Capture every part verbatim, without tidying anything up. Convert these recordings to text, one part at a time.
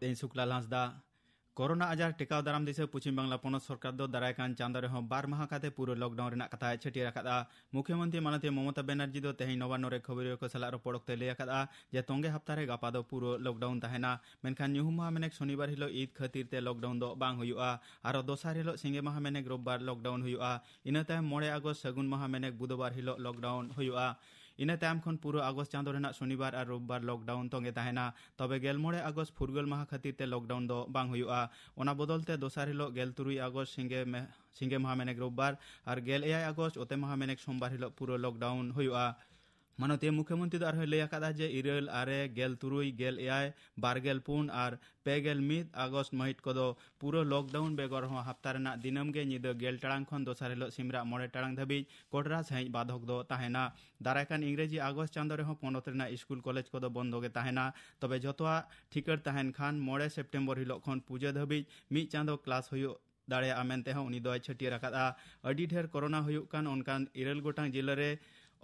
ᱛᱮᱦᱮᱧ ᱥᱩᱠᱞᱟᱞ ᱦᱟᱸᱥᱫᱟ᱾ ᱠᱳᱨᱳᱱᱟ ᱟᱡᱟᱨ ᱴᱮᱠᱟᱣ ᱫᱟᱨᱟᱢ ᱫᱤᱥᱟᱹ ᱯᱚᱪᱷᱤᱢ ᱵᱟᱝᱞᱟ ᱯᱚᱱᱚᱛ ᱥᱚᱨᱠᱟᱨ ᱫᱚ ᱫᱟᱨᱟᱭ ᱠᱟᱱ ᱪᱟᱸᱫᱚ ᱨᱮᱦᱚᱸ ᱵᱟᱨ ᱢᱟᱦᱟ ᱠᱟᱛᱮ ᱯᱩᱨᱟᱹ ᱞᱚᱠᱰᱟᱣᱩᱱ ᱨᱮᱱᱟᱜ ᱠᱟᱛᱷᱟᱭ ᱪᱷᱟᱹᱴᱭᱟᱹᱨ ᱟᱠᱟᱫᱼᱟ᱾ ᱢᱩᱠᱷᱭᱚᱢᱚᱱᱛᱨᱤ ᱢᱟᱱᱚᱛᱤᱭᱟᱹ ᱢᱚᱢᱚᱛᱟ ᱵᱟᱱᱟᱨᱡᱤ ᱫᱚ ᱛᱮᱦᱮᱧ ᱱᱚᱵᱟᱱᱱᱚ ᱨᱮ ᱠᱷᱚᱵᱚᱨᱤᱭᱟᱹ ᱠᱚ ᱥᱟᱞᱟᱜ ᱨᱚᱯᱚᱲ ᱚᱠᱛᱮ ᱞᱟᱹᱭ ᱟᱠᱟᱫᱼᱟ ᱡᱮ ᱛᱚᱸᱜᱮ ᱦᱟᱯᱛᱟ ᱨᱮ ᱜᱟᱯᱟ ᱫᱚ ᱯᱩᱨᱟᱹ ᱞᱚᱠᱰᱟᱣᱩᱱ ᱛᱟᱦᱮᱱᱟ, ᱢᱮᱱᱠᱷᱟᱱ ᱧᱩᱦᱩᱢ ᱢᱟᱦᱟ ᱢᱮᱱᱮᱠ ᱥᱚᱱᱤᱵᱟᱨ ᱦᱤᱞᱳᱜ ᱤᱫ ᱠᱷᱟᱹᱛᱤᱨ ᱛᱮ ᱞᱚᱠᱰᱟᱣᱩᱱ ᱫᱚ ᱵᱟᱝ ᱦᱩᱭᱩᱜᱼᱟ᱾ ᱟᱨᱚ ᱫᱚᱥᱟᱨ ᱦᱤᱞᱳᱜ ᱥᱤᱸᱜᱮ ᱢᱟᱦᱟ ᱢᱮᱱᱮᱠ ᱨᱳᱵᱵᱟᱨ ᱞᱚᱠᱰᱟᱣᱩᱱ ᱦᱩᱭᱩᱜᱼᱟ᱾ ᱤᱱᱟᱹ ᱛᱟᱭᱚᱢ ᱢᱚᱬᱮ ᱟᱜᱚᱥᱴ ᱥᱟᱹᱜᱩᱱ ᱢᱟᱦᱟ ᱢᱮᱱᱮᱠ ᱵᱩᱫᱷᱵᱟᱨ ᱦᱤᱞᱳᱜ ᱞᱚᱠᱰᱟᱣᱩᱱ ᱦᱩᱭᱩᱜᱼᱟ᱾ ᱤᱱᱟᱹ ᱛᱟᱭᱚᱢ ᱠᱷᱚᱱ ᱯᱩᱨᱟᱹ ᱟᱜᱚᱥᱴ ᱪᱟᱸᱫᱚ ᱨᱮᱱᱟᱜ ᱥᱚᱱᱤᱵᱟᱨ ᱟᱨ ᱨᱳᱵᱵᱟᱨ ᱞᱚᱠᱰᱟᱣᱩᱱ ᱛᱚᱸᱜᱮ ᱛᱟᱦᱮᱱᱟ᱾ ᱛᱚᱵᱮ ᱜᱮᱞ ᱢᱚᱬᱮ ᱟᱜᱚᱥᱴ ᱯᱷᱩᱨᱜᱟᱹᱞ ᱢᱟᱦᱟ ᱠᱷᱟᱹᱛᱤᱨ ᱛᱮ ᱞᱚᱠᱰᱟᱣᱩᱱ ᱫᱚ ᱵᱟᱝ ᱦᱩᱭᱩᱜᱼᱟ᱾ ᱚᱱᱟ ᱵᱚᱫᱚᱞ ᱛᱮ ᱫᱚᱥᱟᱨ ᱦᱤᱞᱳᱜ ᱜᱮᱞ ᱛᱩᱨᱩᱭ ᱟᱜᱚᱥᱴ ᱥᱤᱸᱜᱮ ᱢᱮ-, ᱥᱤᱸᱜᱮ ᱢᱟᱦᱟ ᱢᱮᱱᱮᱠ ᱨᱳᱵᱵᱟᱨ ᱟᱨ ᱜᱮᱞ ᱮᱭᱟᱭ ᱟᱜᱚᱥᱴ ᱚᱛᱮ ᱢᱟᱦᱟ ᱢᱮᱱᱮᱠ ᱥᱳᱢᱵᱟᱨ ᱦᱤᱞᱳᱜ ᱯᱩᱨᱟᱹ ᱞᱚᱠᱰᱟᱣᱩᱱ ᱦᱩᱭᱩᱜᱼᱟ᱾ ᱢᱟᱱᱚᱛᱤᱭᱟᱹ ᱢᱩᱠᱷᱭᱚᱢᱚᱱᱛᱨᱤ ᱫᱚ ᱟᱨᱦᱚᱸᱭ ᱞᱟᱹᱭ ᱟᱠᱟᱫᱟ ᱡᱮ ᱤᱨᱟᱹᱞ, ᱟᱨᱮ, ᱜᱮᱞ ᱛᱩᱨᱩᱭ, ᱜᱮᱞ ᱮᱭᱟᱭ, ᱵᱟᱨ ᱜᱮᱞ ᱯᱩᱱ ᱟᱨ ᱯᱮ ᱜᱮᱞ ᱢᱤᱫ ᱟᱜᱚᱥᱴ ᱢᱟᱹᱦᱤᱛ ᱠᱚᱫᱚ ᱯᱩᱨᱟᱹ ᱞᱚᱠᱰᱟᱣᱩᱱ ᱵᱮᱜᱚᱨ ᱦᱚᱸ ᱦᱟᱯᱛᱟ ᱨᱮᱱᱟᱜ ᱫᱤᱱᱟᱹᱢ ᱜᱮ ᱧᱤᱫᱟᱹ ᱜᱮᱞ ᱴᱟᱲᱟᱝ ᱠᱷᱚᱱ ᱫᱚᱥᱟᱨ ᱦᱤᱞᱳᱜ ᱥᱤᱢᱨᱟᱜ ᱢᱚᱬᱮ ᱴᱟᱲᱟᱝ ᱫᱷᱟᱹᱵᱤᱡ ᱠᱚᱰᱨᱟ ᱥᱟᱺᱦᱤᱡ ᱵᱟᱫᱷᱚᱠ ᱫᱚ ᱛᱟᱦᱮᱱᱟ᱾ ᱫᱟᱨᱟᱭ ᱠᱟᱱ ᱤᱝᱨᱮᱡᱤ ᱟᱜᱚᱥᱴ ᱪᱟᱸᱫᱚ ᱨᱮᱦᱚᱸ ᱯᱚᱱᱚᱛ ᱨᱮᱱᱟᱜ ᱥᱠᱩᱞ ᱠᱚᱞᱮᱡᱽ ᱠᱚᱫᱚ ᱵᱚᱱᱫᱚ ᱜᱮ ᱛᱟᱦᱮᱱᱟ᱾ ᱛᱚᱵᱮ ᱡᱚᱛᱚᱣᱟᱜ ᱴᱷᱤᱠᱟᱹᱲ ᱛᱟᱦᱮᱱ ᱠᱷᱟᱱ ᱢᱚᱬᱮ ᱥᱮᱯᱴᱮᱢᱵᱚᱨ ᱦᱤᱞᱳᱜ ᱠᱷᱚᱱ ᱯᱩᱡᱟᱹ ᱫᱷᱟᱹᱵᱤᱡ ᱢᱤᱫ ᱪᱟᱸᱫᱚ ᱠᱞᱟᱥ ᱦᱩᱭᱩᱜ ᱫᱟᱲᱮᱭᱟᱜᱼᱟ ᱢᱮᱱᱛᱮ ᱦᱚᱸ ᱩᱱᱤ ᱫᱚᱭ ᱪᱷᱟᱹᱴᱭᱟᱹᱨ ᱟᱠᱟᱫᱼᱟ᱾ ᱟᱹᱰᱤ ᱰᱷᱮᱨ ᱠᱳᱨᱳᱱᱟ ᱦᱩᱭᱩᱜ ᱠᱟᱱ ᱚᱱᱠᱟᱱ ᱤᱨᱟᱹᱞ ᱜᱚᱴᱟᱝ ᱡᱤᱞᱟᱹ ᱨᱮ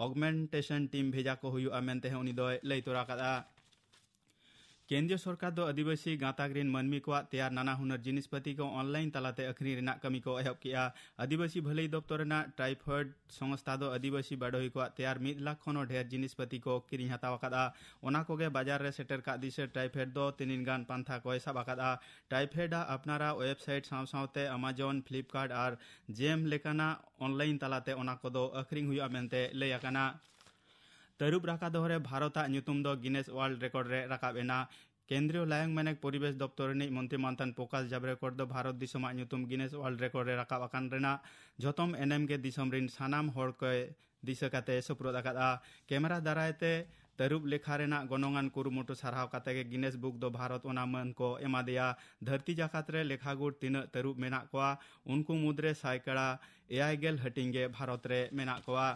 ᱚᱜᱢᱮᱱᱴᱮᱥᱚᱱ ᱴᱤᱢ ᱵᱷᱮᱡᱟ ᱠᱚ ᱦᱩᱭᱩᱜᱼᱟ ᱢᱮᱱᱛᱮ ᱦᱚᱸ ᱩᱱᱤ ᱫᱚᱭ ᱞᱟᱹᱭ ᱛᱚᱨᱟ ᱟᱠᱟᱫᱼᱟ᱾ ᱠᱮᱱᱫᱨᱤᱭᱚ ᱥᱚᱨᱠᱟᱨ ᱫᱚ ᱟᱹᱫᱤᱵᱟᱹᱥᱤ ᱜᱟᱸᱛᱟᱠ ᱨᱤᱱ ᱢᱟᱹᱱᱢᱤ ᱠᱚᱣᱟᱜ ᱛᱮᱭᱟᱨ ᱱᱟᱱᱟ ᱦᱩᱱᱟᱹᱨ ᱡᱤᱱᱤᱥᱯᱟᱹᱛᱤ ᱠᱚ ᱚᱱᱞᱟᱭᱤᱱ ᱛᱟᱞᱟᱛᱮ ᱟᱹᱠᱷᱨᱤᱧ ᱨᱮᱱᱟᱜ ᱠᱟᱹᱢᱤ ᱠᱚ ᱮᱦᱚᱵ ᱠᱮᱜᱼᱟ᱾ ᱟᱹᱫᱤᱵᱟᱹᱥᱤ ᱵᱷᱟᱹᱞᱟᱹᱭ ᱫᱚᱯᱛᱚᱨ ᱨᱮᱱᱟᱜ ᱴᱨᱟᱭᱯᱷᱚᱰ ᱥᱚᱝᱥᱛᱷᱟ ᱫᱚ ᱟᱹᱫᱤᱵᱟᱹᱥᱤ ᱵᱟᱰᱚᱦᱤ ᱠᱚᱣᱟᱜ ᱛᱮᱭᱟᱨ ᱢᱤᱫ ᱞᱟᱠᱷ ᱠᱷᱚᱱ ᱦᱚᱸ ᱰᱷᱮᱨ ᱡᱤᱱᱤᱥᱯᱟᱹᱛᱤ ᱠᱚ ᱠᱤᱨᱤᱧ ᱦᱟᱛᱟᱣ ᱟᱠᱟᱫᱼᱟ᱾ ᱚᱱᱟ ᱠᱚᱜᱮ ᱵᱟᱡᱟᱨ ᱨᱮ ᱥᱮᱴᱮᱨ ᱠᱟᱜ ᱫᱤᱥᱟᱹ ᱴᱨᱟᱭᱯᱷᱮᱰ ᱫᱚ ᱛᱤᱱᱤᱱ ᱜᱟᱱ ᱯᱟᱱᱛᱷᱟ ᱠᱚᱭ ᱥᱟᱵ ᱟᱠᱟᱫᱼᱟ᱾ ᱴᱨᱟᱭᱯᱷᱮᱰ ᱟᱜ ᱟᱯᱱᱟᱨᱟᱜ ᱣᱮᱵᱥᱟᱭᱤᱴ ᱥᱟᱶ ᱥᱟᱶᱛᱮ ᱟᱢᱟᱡᱚᱱ, ᱯᱷᱞᱤᱯᱠᱟᱨᱴ ᱟᱨ ᱡᱮᱢ ᱞᱮᱠᱟᱱᱟᱜ ᱚᱱᱞᱟᱭᱤᱱ ᱛᱟᱞᱟᱛᱮ ᱚᱱᱟ ᱠᱚᱫᱚ ᱟᱹᱠᱷᱨᱤᱧ ᱦᱩᱭᱩᱜᱼᱟ ᱢᱮᱱᱛᱮ ᱞᱟᱹᱭ ᱟᱠᱟᱱᱟ᱾ ᱛᱟᱹᱨᱩᱵ ᱨᱟᱠᱟ ᱫᱚᱦᱚ ᱨᱮ ᱵᱷᱟᱨᱚᱛ ᱟᱜ ᱧᱩᱛᱩᱢ ᱫᱚ ᱜᱤᱱᱮᱥ ᱣᱟᱨᱞᱰ ᱨᱮᱠᱚᱨᱰ ᱨᱮ ᱨᱟᱠᱟᱵ ᱮᱱᱟ᱾ ᱠᱮᱱᱫᱨᱤᱭᱚ ᱞᱟᱭᱚᱝ ᱢᱮᱱᱮᱠ ᱯᱚᱨᱤᱵᱮᱥ ᱫᱚᱯᱛᱚᱨ ᱨᱤᱱᱤᱡ ᱢᱚᱱᱛᱨᱤ ᱢᱟᱱᱛᱷᱟᱱ ᱯᱨᱚᱠᱟᱥ ᱡᱟᱵᱨᱮᱠᱚᱨ ᱫᱚ ᱵᱷᱟᱨᱚᱛ ᱫᱤᱥᱚᱢᱟᱜ ᱧᱩᱛᱩᱢ ᱜᱤᱱᱮᱥ ᱣᱟᱨᱞᱰ ᱨᱮᱠᱚᱨᱰ ᱨᱮ ᱨᱟᱠᱟᱵ ᱟᱠᱟᱱ ᱨᱮᱱᱟᱜ ᱡᱷᱚᱛᱚᱢ ᱮᱱᱮᱢ ᱜᱮ ᱫᱤᱥᱚᱢ ᱨᱤᱱ ᱥᱟᱱᱟᱢ ᱦᱚᱲ ᱠᱚᱭ ᱫᱤᱥᱟᱹ ᱠᱟᱛᱮ ᱥᱳᱯᱨᱳᱫ ᱟᱠᱟᱫᱼᱟ᱾ ᱠᱮᱢᱮᱨᱟ ᱫᱟᱨᱟᱭ ᱛᱮ ᱛᱟᱹᱨᱩᱵ ᱞᱮᱠᱷᱟ ᱨᱮᱱᱟᱜ ᱜᱚᱱᱚᱝᱟᱱ ᱠᱩᱨᱩᱢᱩᱴᱩ ᱥᱟᱨᱦᱟᱣ ᱠᱟᱛᱮ ᱜᱮ ᱜᱤᱱᱮᱥ ᱵᱩᱠ ᱫᱚ ᱵᱷᱟᱨᱚᱛ ᱚᱱᱟ ᱢᱟᱹᱱ ᱠᱚ ᱮᱢᱟ ᱫᱮᱭᱟ᱾ ᱫᱷᱟᱹᱨᱛᱤ ᱡᱟᱠᱟᱛ ᱨᱮ ᱞᱮᱠᱷᱟ ᱜᱩᱴ ᱛᱤᱱᱟᱹᱜ ᱛᱟᱹᱨᱩᱵ ᱢᱮᱱᱟᱜ ᱠᱚᱣᱟ, ᱩᱱᱠᱩ ᱢᱩᱫᱽᱨᱮ ᱥᱟᱭᱠᱟᱲᱟ ᱮᱭᱟᱭ ᱜᱮᱞ ᱦᱟᱹᱴᱤᱧ ᱜᱮ ᱵᱷᱟᱨᱚᱛ ᱨᱮ ᱢᱮᱱᱟᱜ ᱠᱚᱣᱟ᱾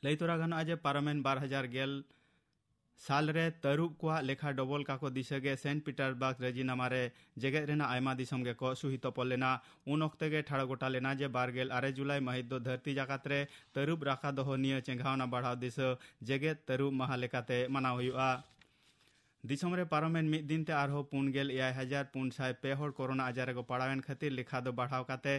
ᱞᱟᱹᱭ ᱛᱚᱨᱟ ᱜᱟᱱᱚᱜᱼᱟ ᱡᱮ ᱯᱟᱨᱚᱢᱮᱱ ᱵᱟᱨ ᱦᱟᱡᱟᱨ ᱜᱮᱞ ᱥᱟᱞ ᱨᱮ ᱛᱟᱹᱨᱩᱵ ᱠᱚᱣᱟᱜ ᱞᱮᱠᱷᱟ ᱰᱚᱵᱚᱞ ᱠᱟᱠᱚ ᱫᱤᱥᱟᱹ ᱜᱮ ᱥᱮᱱᱴ ᱯᱤᱴᱟᱨᱵᱟᱨᱜ ᱨᱟᱹᱡᱤᱱᱟᱢᱟ ᱨᱮ ᱡᱮᱜᱮᱛ ᱨᱮᱱᱟᱜ ᱟᱭᱢᱟ ᱫᱤᱥᱚᱢ ᱜᱮᱠᱚ ᱥᱩᱦᱤ ᱛᱚᱯᱚᱞ ᱞᱮᱱᱟ᱾ ᱩᱱ ᱚᱠᱛᱮ ᱜᱮ ᱴᱷᱟᱲᱚ ᱜᱚᱴᱟ ᱞᱮᱱᱟ ᱡᱮ ᱵᱟᱨ ᱜᱮᱞ ᱟᱨᱮ ᱡᱩᱞᱟᱭ ᱢᱟᱹᱦᱤᱛ ᱫᱚ ᱫᱷᱟᱹᱨᱛᱤ ᱡᱟᱠᱟᱛ ᱨᱮ ᱛᱟᱹᱨᱩᱵ ᱨᱟᱠᱷᱟ ᱫᱚᱦᱚ ᱱᱤᱭᱟᱹ ᱪᱮᱸᱜᱷᱟᱣᱱᱟ ᱵᱟᱲᱦᱟᱣ ᱫᱤᱥᱟᱹ ᱡᱮᱜᱮᱛ ᱛᱟᱹᱨᱩᱵ ᱢᱟᱦᱟ ᱞᱮᱠᱟᱛᱮ ᱢᱟᱱᱟᱣ ᱦᱩᱭᱩᱜᱼᱟ᱾ ᱫᱤᱥᱚᱢ ᱨᱮ ᱯᱟᱨᱚᱢᱮᱱ ᱢᱤᱫ ᱫᱤᱱ ᱛᱮ ᱟᱨᱦᱚᱸ ᱯᱩᱱ ᱜᱮᱞ ᱮᱭᱟᱭ ᱦᱟᱡᱟᱨ ᱯᱩᱱ ᱥᱟᱭ ᱯᱮ ᱦᱚᱲ ᱠᱳᱨᱳᱱᱟ ᱟᱡᱟᱨ ᱨᱮᱠᱚ ᱯᱟᱲᱟᱣᱮᱱ ᱠᱷᱟᱹᱛᱤᱨ ᱞᱮᱠᱷᱟ ᱫᱚ ᱵᱟᱲᱦᱟᱣ ᱠᱟᱛᱮ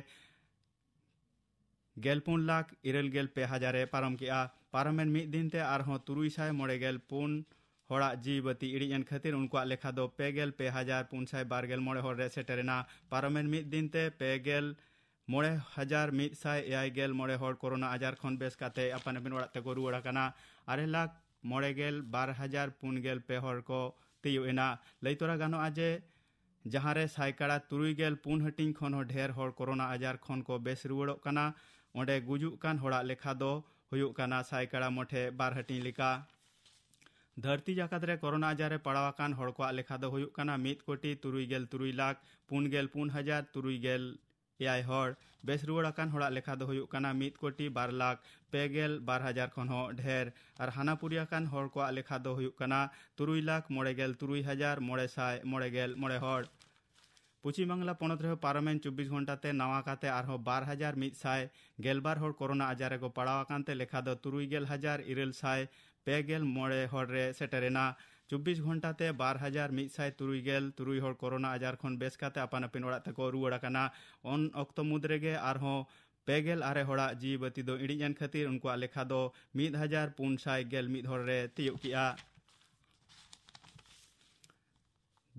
ᱜᱮᱞ ᱯᱩᱱ ᱞᱟᱠᱷ ᱤᱨᱟᱹᱞ ᱜᱮᱞ ᱯᱮ ᱦᱟᱡᱟᱨ ᱮ ᱯᱟᱨᱚᱢ ᱠᱮᱫᱼᱟ᱾ ᱯᱟᱨᱚᱢᱮᱱ ᱢᱤᱫ ᱫᱤᱱ ᱛᱮ ᱟᱨᱦᱚᱸ ᱛᱩᱨᱩᱭ ᱥᱟᱭ ᱢᱚᱬᱮ ᱜᱮᱞ ᱯᱩᱱ ᱦᱚᱲᱟᱜ ᱡᱤᱣᱤ ᱵᱟᱹᱛᱤ ᱤᱲᱤᱡ ᱮᱱ ᱠᱷᱟᱹᱛᱤᱨ ᱩᱱᱠᱩᱣᱟᱜ ᱞᱮᱠᱷᱟ ᱫᱚ ᱯᱮ ᱜᱮᱞ ᱯᱮ ᱦᱟᱡᱟᱨ ᱯᱩᱱ ᱥᱟᱭ ᱵᱟᱨ ᱜᱮᱞ ᱢᱚᱬᱮ ᱦᱚᱲ ᱨᱮ ᱥᱮᱴᱮᱨᱮᱱᱟ᱾ ᱯᱟᱨᱚᱢᱮᱱ ᱢᱤᱫ ᱫᱤᱱ ᱛᱮ ᱯᱮ ᱜᱮᱞ ᱢᱚᱬᱮ ᱦᱟᱡᱟᱨ ᱢᱤᱫ ᱥᱟᱭ ᱮᱭᱟᱭ ᱜᱮᱞ ᱢᱚᱬᱮ ᱦᱚᱲ ᱠᱳᱨᱳᱱᱟ ᱟᱡᱟᱨ ᱠᱷᱚᱱ ᱵᱮᱥ ᱠᱟᱛᱮ ᱟᱯᱟᱱ ᱟᱹᱯᱤᱱ ᱚᱲᱟᱜ ᱛᱮᱠᱚ ᱨᱩᱣᱟᱹᱲ ᱟᱠᱟᱱᱟ᱾ ᱟᱨᱮ ᱞᱟᱠᱷ ᱢᱚᱬᱮ ᱜᱮᱞ ᱵᱟᱨ ᱦᱟᱡᱟᱨ ᱯᱩᱱ ᱜᱮᱞ ᱯᱮ ᱦᱚᱲ ᱠᱚ ᱛᱤᱭᱳᱜ ᱮᱱᱟ᱾ ᱞᱟᱹᱭ ᱛᱚᱨᱟ ᱜᱟᱱᱚᱜᱼᱟ ᱡᱮ ᱡᱟᱦᱟᱸ ᱨᱮ ᱥᱟᱭᱠᱟᱲᱟ ᱛᱩᱨᱩᱭ ᱜᱮᱞ ᱯᱩᱱ ᱦᱟᱹᱴᱤᱧ ᱠᱷᱚᱱ ᱦᱚᱸ ᱰᱷᱮᱨ ᱦᱚᱲ ᱠᱳᱨᱳᱱᱟ ᱟᱡᱟᱨ ᱠᱷᱚᱱ ᱠᱚ ᱵᱮᱥ ᱨᱩᱣᱟᱹᱲᱚᱜ ᱠᱟᱱᱟ, ᱚᱸᱰᱮ ᱜᱩᱡᱩᱜ ᱠᱟᱱ ᱦᱚᱲᱟᱜ ᱞᱮᱠᱷᱟ ᱫᱚ ᱦᱩᱭᱩᱜ ᱠᱟᱱᱟ ᱥᱟᱭᱠᱟᱲᱟ ᱢᱚᱴᱷᱮ ᱵᱟᱨ ᱦᱟᱹᱴᱤᱧ ᱞᱮᱠᱟ᱾ ᱫᱷᱟᱹᱨᱛᱤ ᱡᱟᱠᱟᱛ ᱨᱮ ᱠᱳᱨᱳᱱᱟ ᱟᱡᱟᱨ ᱨᱮ ᱯᱟᱲᱟᱣ ᱟᱠᱟᱱ ᱦᱚᱲ ᱠᱚᱣᱟᱜ ᱞᱮᱠᱷᱟ ᱫᱚ ᱦᱩᱭᱩᱜ ᱠᱟᱱᱟ ᱢᱤᱫ ᱠᱳᱴᱤ ᱛᱩᱨᱩᱭ ᱜᱮᱞ ᱛᱩᱨᱩᱭ ᱞᱟᱠᱷ ᱯᱩᱱ ᱜᱮᱞ ᱯᱩᱱ ᱦᱟᱡᱟᱨ ᱛᱩᱨᱩᱭ ᱜᱮᱞ ᱮᱭᱟᱭ ᱦᱚᱲ᱾ ᱵᱮᱥ ᱨᱩᱣᱟᱹᱲ ᱟᱠᱟᱱ ᱦᱚᱲᱟᱜ ᱞᱮᱠᱷᱟ ᱫᱚ ᱦᱩᱭᱩᱜ ᱠᱟᱱᱟ ᱢᱤᱫ ᱠᱳᱴᱤ ᱵᱟᱨ ᱞᱟᱠᱷ ᱯᱮ ᱜᱮᱞ ᱵᱟᱨ ᱦᱟᱡᱟᱨ ᱠᱷᱚᱱ ᱦᱚᱸ ᱰᱷᱮᱨ᱾ ᱟᱨ ᱦᱟᱱᱟ ᱯᱩᱨᱤ ᱟᱠᱟᱱ ᱦᱚᱲ ᱠᱚᱣᱟᱜ ᱞᱮᱠᱷᱟ ᱫᱚ ᱦᱩᱭᱩᱜ ᱠᱟᱱᱟ ᱛᱩᱨᱩᱭ ᱞᱟᱠᱷ ᱢᱚᱬᱮ ᱜᱮᱞ ᱛᱩᱨᱩᱭ ᱦᱟᱡᱟᱨ ᱢᱚᱬᱮ ᱥᱟᱭ ᱢᱚᱬᱮ ᱜᱮᱞ ᱢᱚᱬᱮ ᱦᱚᱲ᱾ ᱯᱚᱪᱷᱤᱢ ᱵᱟᱝᱞᱟ ᱯᱚᱱᱚᱛ ᱨᱮᱦᱚᱸ ᱯᱟᱨᱚᱢᱮᱱ ᱪᱚᱵᱵᱤᱥ ᱜᱷᱚᱱᱴᱟ ᱛᱮ ᱱᱟᱣᱟ ᱠᱟᱛᱮ ᱟᱨᱦᱚᱸ ᱵᱟᱨ ᱦᱟᱡᱟᱨ ᱢᱤᱫ ᱥᱟᱭ ᱜᱮᱞ ᱵᱟᱨ ᱦᱚᱲ ᱠᱳᱨᱳᱱᱟ ᱟᱡᱟᱨ ᱨᱮᱠᱚ ᱯᱟᱲᱟᱣ ᱟᱠᱟᱱ ᱛᱮ ᱞᱮᱠᱷᱟ ᱫᱚ ᱛᱩᱨᱩᱭ ᱜᱮᱞ ᱦᱟᱡᱟᱨ ᱤᱨᱟᱹᱞ ᱥᱟᱭ ᱯᱮ ᱜᱮᱞ ᱢᱚᱬᱮ ᱦᱚᱲ ᱨᱮ ᱥᱮᱴᱮᱨᱮᱱᱟ᱾ ᱪᱚᱵᱵᱤᱥ ᱜᱷᱚᱱᱴᱟ ᱛᱮ ᱵᱟᱨ ᱦᱟᱡᱟᱨ ᱢᱤᱫ ᱥᱟᱭ ᱛᱩᱨᱩᱭ ᱜᱮᱞ ᱛᱩᱨᱩᱭ ᱦᱚᱲ ᱠᱳᱨᱳᱱᱟ ᱟᱡᱟᱨ ᱠᱷᱚᱱ ᱵᱮᱥ ᱠᱟᱛᱮ ᱟᱯᱟᱱ ᱟᱹᱯᱤᱱ ᱚᱲᱟᱜ ᱛᱮᱠᱚ ᱨᱩᱣᱟᱹᱲ ᱟᱠᱟᱱᱟ᱾ ᱩᱱ ᱚᱠᱛᱚ ᱢᱩᱫᱽ ᱨᱮᱜᱮ ᱟᱨᱦᱚᱸ ᱯᱮ ᱜᱮᱞ ᱟᱨᱮ ᱦᱚᱲᱟᱜ ᱡᱤᱣᱤ ᱵᱟᱹᱛᱤ ᱫᱚ ᱤᱬᱤᱡ ᱮᱱ ᱠᱷᱟᱹᱛᱤᱨ ᱩᱱᱠᱩᱣᱟᱜ ᱞᱮᱠᱷᱟ ᱫᱚ ᱢᱤᱫ ᱦᱟᱡᱟᱨ ᱯᱩᱱ ᱥᱟᱭ ᱜᱮᱞ ᱢᱤᱫ ᱦᱚᱲ ᱨᱮ ᱛᱤᱭᱳᱜ ᱠᱮᱜᱼᱟ᱾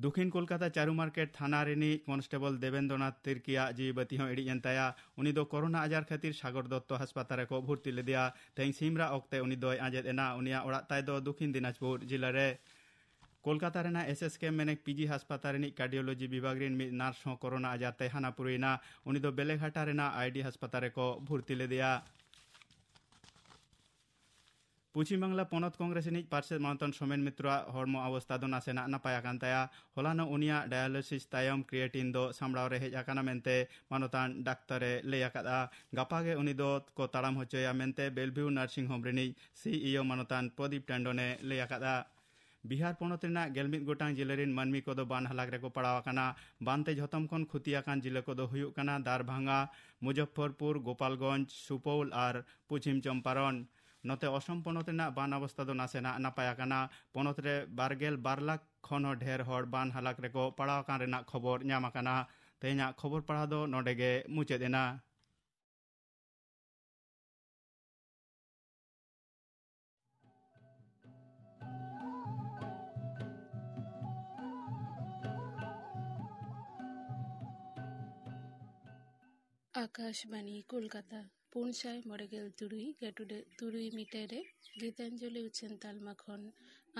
ᱫᱚᱠᱷᱤᱱ ᱠᱳᱞᱠᱟᱛᱟ ᱪᱟᱨᱩ ᱢᱟᱨᱠᱮᱴ ᱛᱷᱟᱱᱟ ᱨᱤᱱᱤᱡ ᱠᱚᱱᱥᱴᱮᱵᱚᱞ ᱫᱮᱵᱮᱱᱫᱨᱚᱱᱟᱛᱷ ᱛᱤᱨᱠᱤᱭᱟᱜ ᱡᱤᱣᱤ ᱵᱟᱹᱛᱤ ᱦᱚᱸ ᱤᱬᱤᱡ ᱮᱱ ᱛᱟᱭᱟ᱾ ᱩᱱᱤ ᱫᱚ ᱠᱳᱨᱳᱱᱟ ᱟᱡᱟᱨ ᱠᱷᱟᱹᱛᱤᱨ ᱥᱟᱜᱚᱨ ᱫᱚᱛᱛᱚ ᱦᱟᱥᱯᱟᱛᱟᱞ ᱨᱮᱠᱚ ᱵᱷᱚᱨᱛᱤ ᱞᱮᱫᱮᱭᱟ᱾ ᱛᱮᱦᱮᱧ ᱥᱤᱢ ᱨᱟᱜ ᱚᱠᱛᱮ ᱩᱱᱤ ᱫᱚᱭ ᱟᱸᱡᱮᱫ ᱮᱱᱟ᱾ ᱩᱱᱤᱭᱟᱜ ᱚᱲᱟᱜ ᱛᱟᱭ ᱫᱚ ᱫᱚᱠᱷᱤᱱ ᱫᱤᱱᱟᱡᱽᱯᱩᱨ ᱡᱤᱞᱟ ᱨᱮ᱾ ᱠᱳᱞᱠᱟᱛᱟ ᱨᱮᱱᱟᱜ S S K ᱢᱮᱱᱮᱠ P G ᱦᱟᱥᱯᱟᱛᱟᱞ ᱨᱤᱱᱤᱡ ᱠᱟᱨᱰᱤᱭᱳᱞᱚᱡᱤ ᱵᱤᱵᱷᱟᱜᱽ ᱨᱤᱱ ᱢᱤᱫ ᱱᱟᱨᱥ ᱦᱚᱸ ᱠᱳᱨᱳᱱᱟ ᱟᱡᱟᱨ ᱛᱮᱭ ᱦᱟᱱᱟ ᱯᱩᱨᱤᱭᱮᱱᱟ᱾ ᱩᱱᱤ ᱫᱚ ᱵᱮᱞᱮᱜᱷᱟᱴᱟ ᱨᱮᱱᱟᱜ ᱟᱭ ᱰᱤ ᱦᱟᱥᱯᱟᱛᱟᱞ ᱨᱮᱠᱚ ᱵᱷᱚᱨᱛᱤ ᱞᱮᱫᱮᱭᱟ᱾ ᱯᱚᱪᱷᱤᱢ ᱵᱟᱝᱞᱟ ᱯᱚᱱᱚᱛ ᱠᱚᱝᱜᱨᱮᱥ ᱨᱤᱱᱤᱡ ᱯᱟᱨᱥᱮᱛ ᱢᱟᱱᱚᱛᱟᱱ ᱥᱳᱢᱮᱱ ᱢᱤᱛᱨᱚᱣᱟᱜ ᱦᱚᱲᱢᱚ ᱚᱵᱚᱥᱛᱟ ᱫᱚ ᱱᱟᱥᱮᱱᱟᱜ ᱱᱟᱯᱟᱭ ᱟᱠᱟᱱ ᱛᱟᱭᱟ᱾ ᱦᱚᱞᱟᱱᱚᱜ ᱩᱱᱤᱭᱟᱜ ᱰᱟᱭᱟᱞᱤᱥᱤᱥ ᱛᱟᱭᱚᱢ ᱠᱨᱤᱭᱮᱴᱤᱱ ᱫᱚ ᱥᱟᱢᱵᱲᱟᱣ ᱨᱮ ᱦᱮᱡ ᱟᱠᱟᱱᱟ ᱢᱮᱱᱛᱮ ᱢᱟᱱᱚᱛᱟᱱ ᱰᱟᱠᱛᱟᱨ ᱮ ᱞᱟᱹᱭ ᱟᱠᱟᱫᱼᱟ᱾ ᱜᱟᱯᱟ ᱜᱮ ᱩᱱᱤ ᱫᱚ ᱠᱚ ᱛᱟᱲᱟᱢ ᱦᱚᱪᱚᱭᱟ ᱢᱮᱱᱛᱮ ᱵᱮᱞᱵᱷᱤᱭᱩ ᱱᱟᱨᱥᱤᱝ ᱦᱳᱢ ᱨᱤᱱᱤᱡ ᱥᱤ ᱤ ᱳ ᱢᱟᱱᱚᱛᱟᱱ ᱯᱨᱚᱫᱤᱯ ᱴᱮᱱᱰᱚᱱ ᱮ ᱞᱟᱹᱭ ᱟᱠᱟᱫᱼᱟ᱾ ᱵᱤᱦᱟᱨ ᱯᱚᱱᱚᱛ ᱨᱮᱱᱟᱜ ᱜᱮᱞ ᱢᱤᱫ ᱜᱚᱴᱟᱝ ᱡᱤᱞᱟᱹ ᱨᱤᱱ ᱢᱟᱹᱱᱢᱤ ᱠᱚᱫᱚ ᱵᱟᱱ ᱦᱟᱞᱟᱠ ᱨᱮᱠᱚ ᱯᱟᱲᱟᱣ ᱟᱠᱟᱱᱟ᱾ ᱵᱟᱱ ᱛᱮ ᱡᱷᱚᱛᱚᱢ ᱠᱷᱚᱱ ᱠᱷᱚᱛᱤ ᱟᱠᱟᱱ ᱡᱤᱞᱟᱹ ᱠᱚᱫᱚ ᱦᱩᱭᱩᱜ ᱠᱟᱱᱟ ᱫᱟᱨᱵᱷᱟᱝᱜᱟ, ᱢᱩᱡᱚᱯᱷᱚᱨᱯᱩᱨ, ᱜᱳᱯᱟᱞᱜᱚᱸᱡᱽ, ᱥᱩᱯᱚᱞ ᱟᱨ ᱯᱚᱪᱷᱤᱢ ᱪᱚᱢᱯᱟᱨᱚᱱ᱾ ᱱᱚᱛᱮ ᱚᱥᱚᱢ ᱯᱚᱱᱚᱛ ᱨᱮᱱᱟᱜ ᱵᱟᱱ ᱚᱵᱚᱥᱛᱟ ᱫᱚ ᱱᱟᱥᱮᱱᱟᱜ ᱱᱟᱯᱟᱭ ᱟᱠᱟᱱᱟ᱾ ᱯᱚᱱᱚᱛ ᱨᱮ ᱵᱟᱨ ᱜᱮᱞ ᱵᱟᱨ ᱞᱟᱠᱷ ᱠᱷᱚᱱ ᱦᱚᱸ ᱰᱷᱮᱨ ᱦᱚᱲ ᱵᱟᱱ ᱦᱟᱞᱟᱠ ᱨᱮᱠᱚ ᱯᱟᱲᱟᱣ ᱟᱠᱟᱱ ᱨᱮᱱᱟᱜ ᱠᱷᱚᱵᱚᱨ ᱧᱟᱢ ᱟᱠᱟᱱᱟ᱾ ᱛᱮᱦᱮᱧᱟᱜ ᱠᱷᱚᱵᱚᱨ ᱯᱟᱲᱦᱟᱣ ᱫᱚ ᱱᱚᱰᱮ ᱜᱮ ᱢᱩᱪᱟᱹᱫ ᱮᱱᱟ᱾ ᱟᱠᱟᱥᱵᱟᱱᱤ ᱠᱳᱞᱠᱟᱛᱟ, ᱯᱩᱱ ᱥᱟᱭ ᱢᱚᱬᱮ ᱜᱮᱞ ᱛᱩᱨᱩᱭ ᱜᱟᱹᱴᱩᱰᱟᱹᱜ ᱛᱩᱨᱩᱭ ᱢᱤᱴᱟᱨ ᱨᱮ ᱜᱤᱛᱟᱧᱡᱚᱞᱤ ᱩᱪᱷᱟᱹᱱ ᱛᱟᱞᱢᱟ ᱠᱷᱚᱱ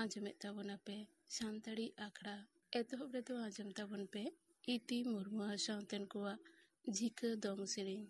ᱟᱸᱡᱚᱢᱮᱫ ᱛᱟᱵᱚᱱᱟᱯᱮ ᱥᱟᱱᱛᱟᱲᱤ ᱟᱠᱷᱲᱟ᱾ ᱮᱛᱚᱦᱚᱵ ᱨᱮᱫᱚ ᱟᱸᱡᱚᱢ ᱛᱟᱵᱚᱱ ᱯᱮ ᱤᱛᱤ ᱢᱩᱨᱢᱩ ᱟᱨ ᱥᱟᱶᱛᱮᱱ ᱠᱚᱣᱟᱜ ᱡᱷᱤᱠᱟᱹ ᱫᱚᱝ ᱥᱮᱨᱮᱧ᱾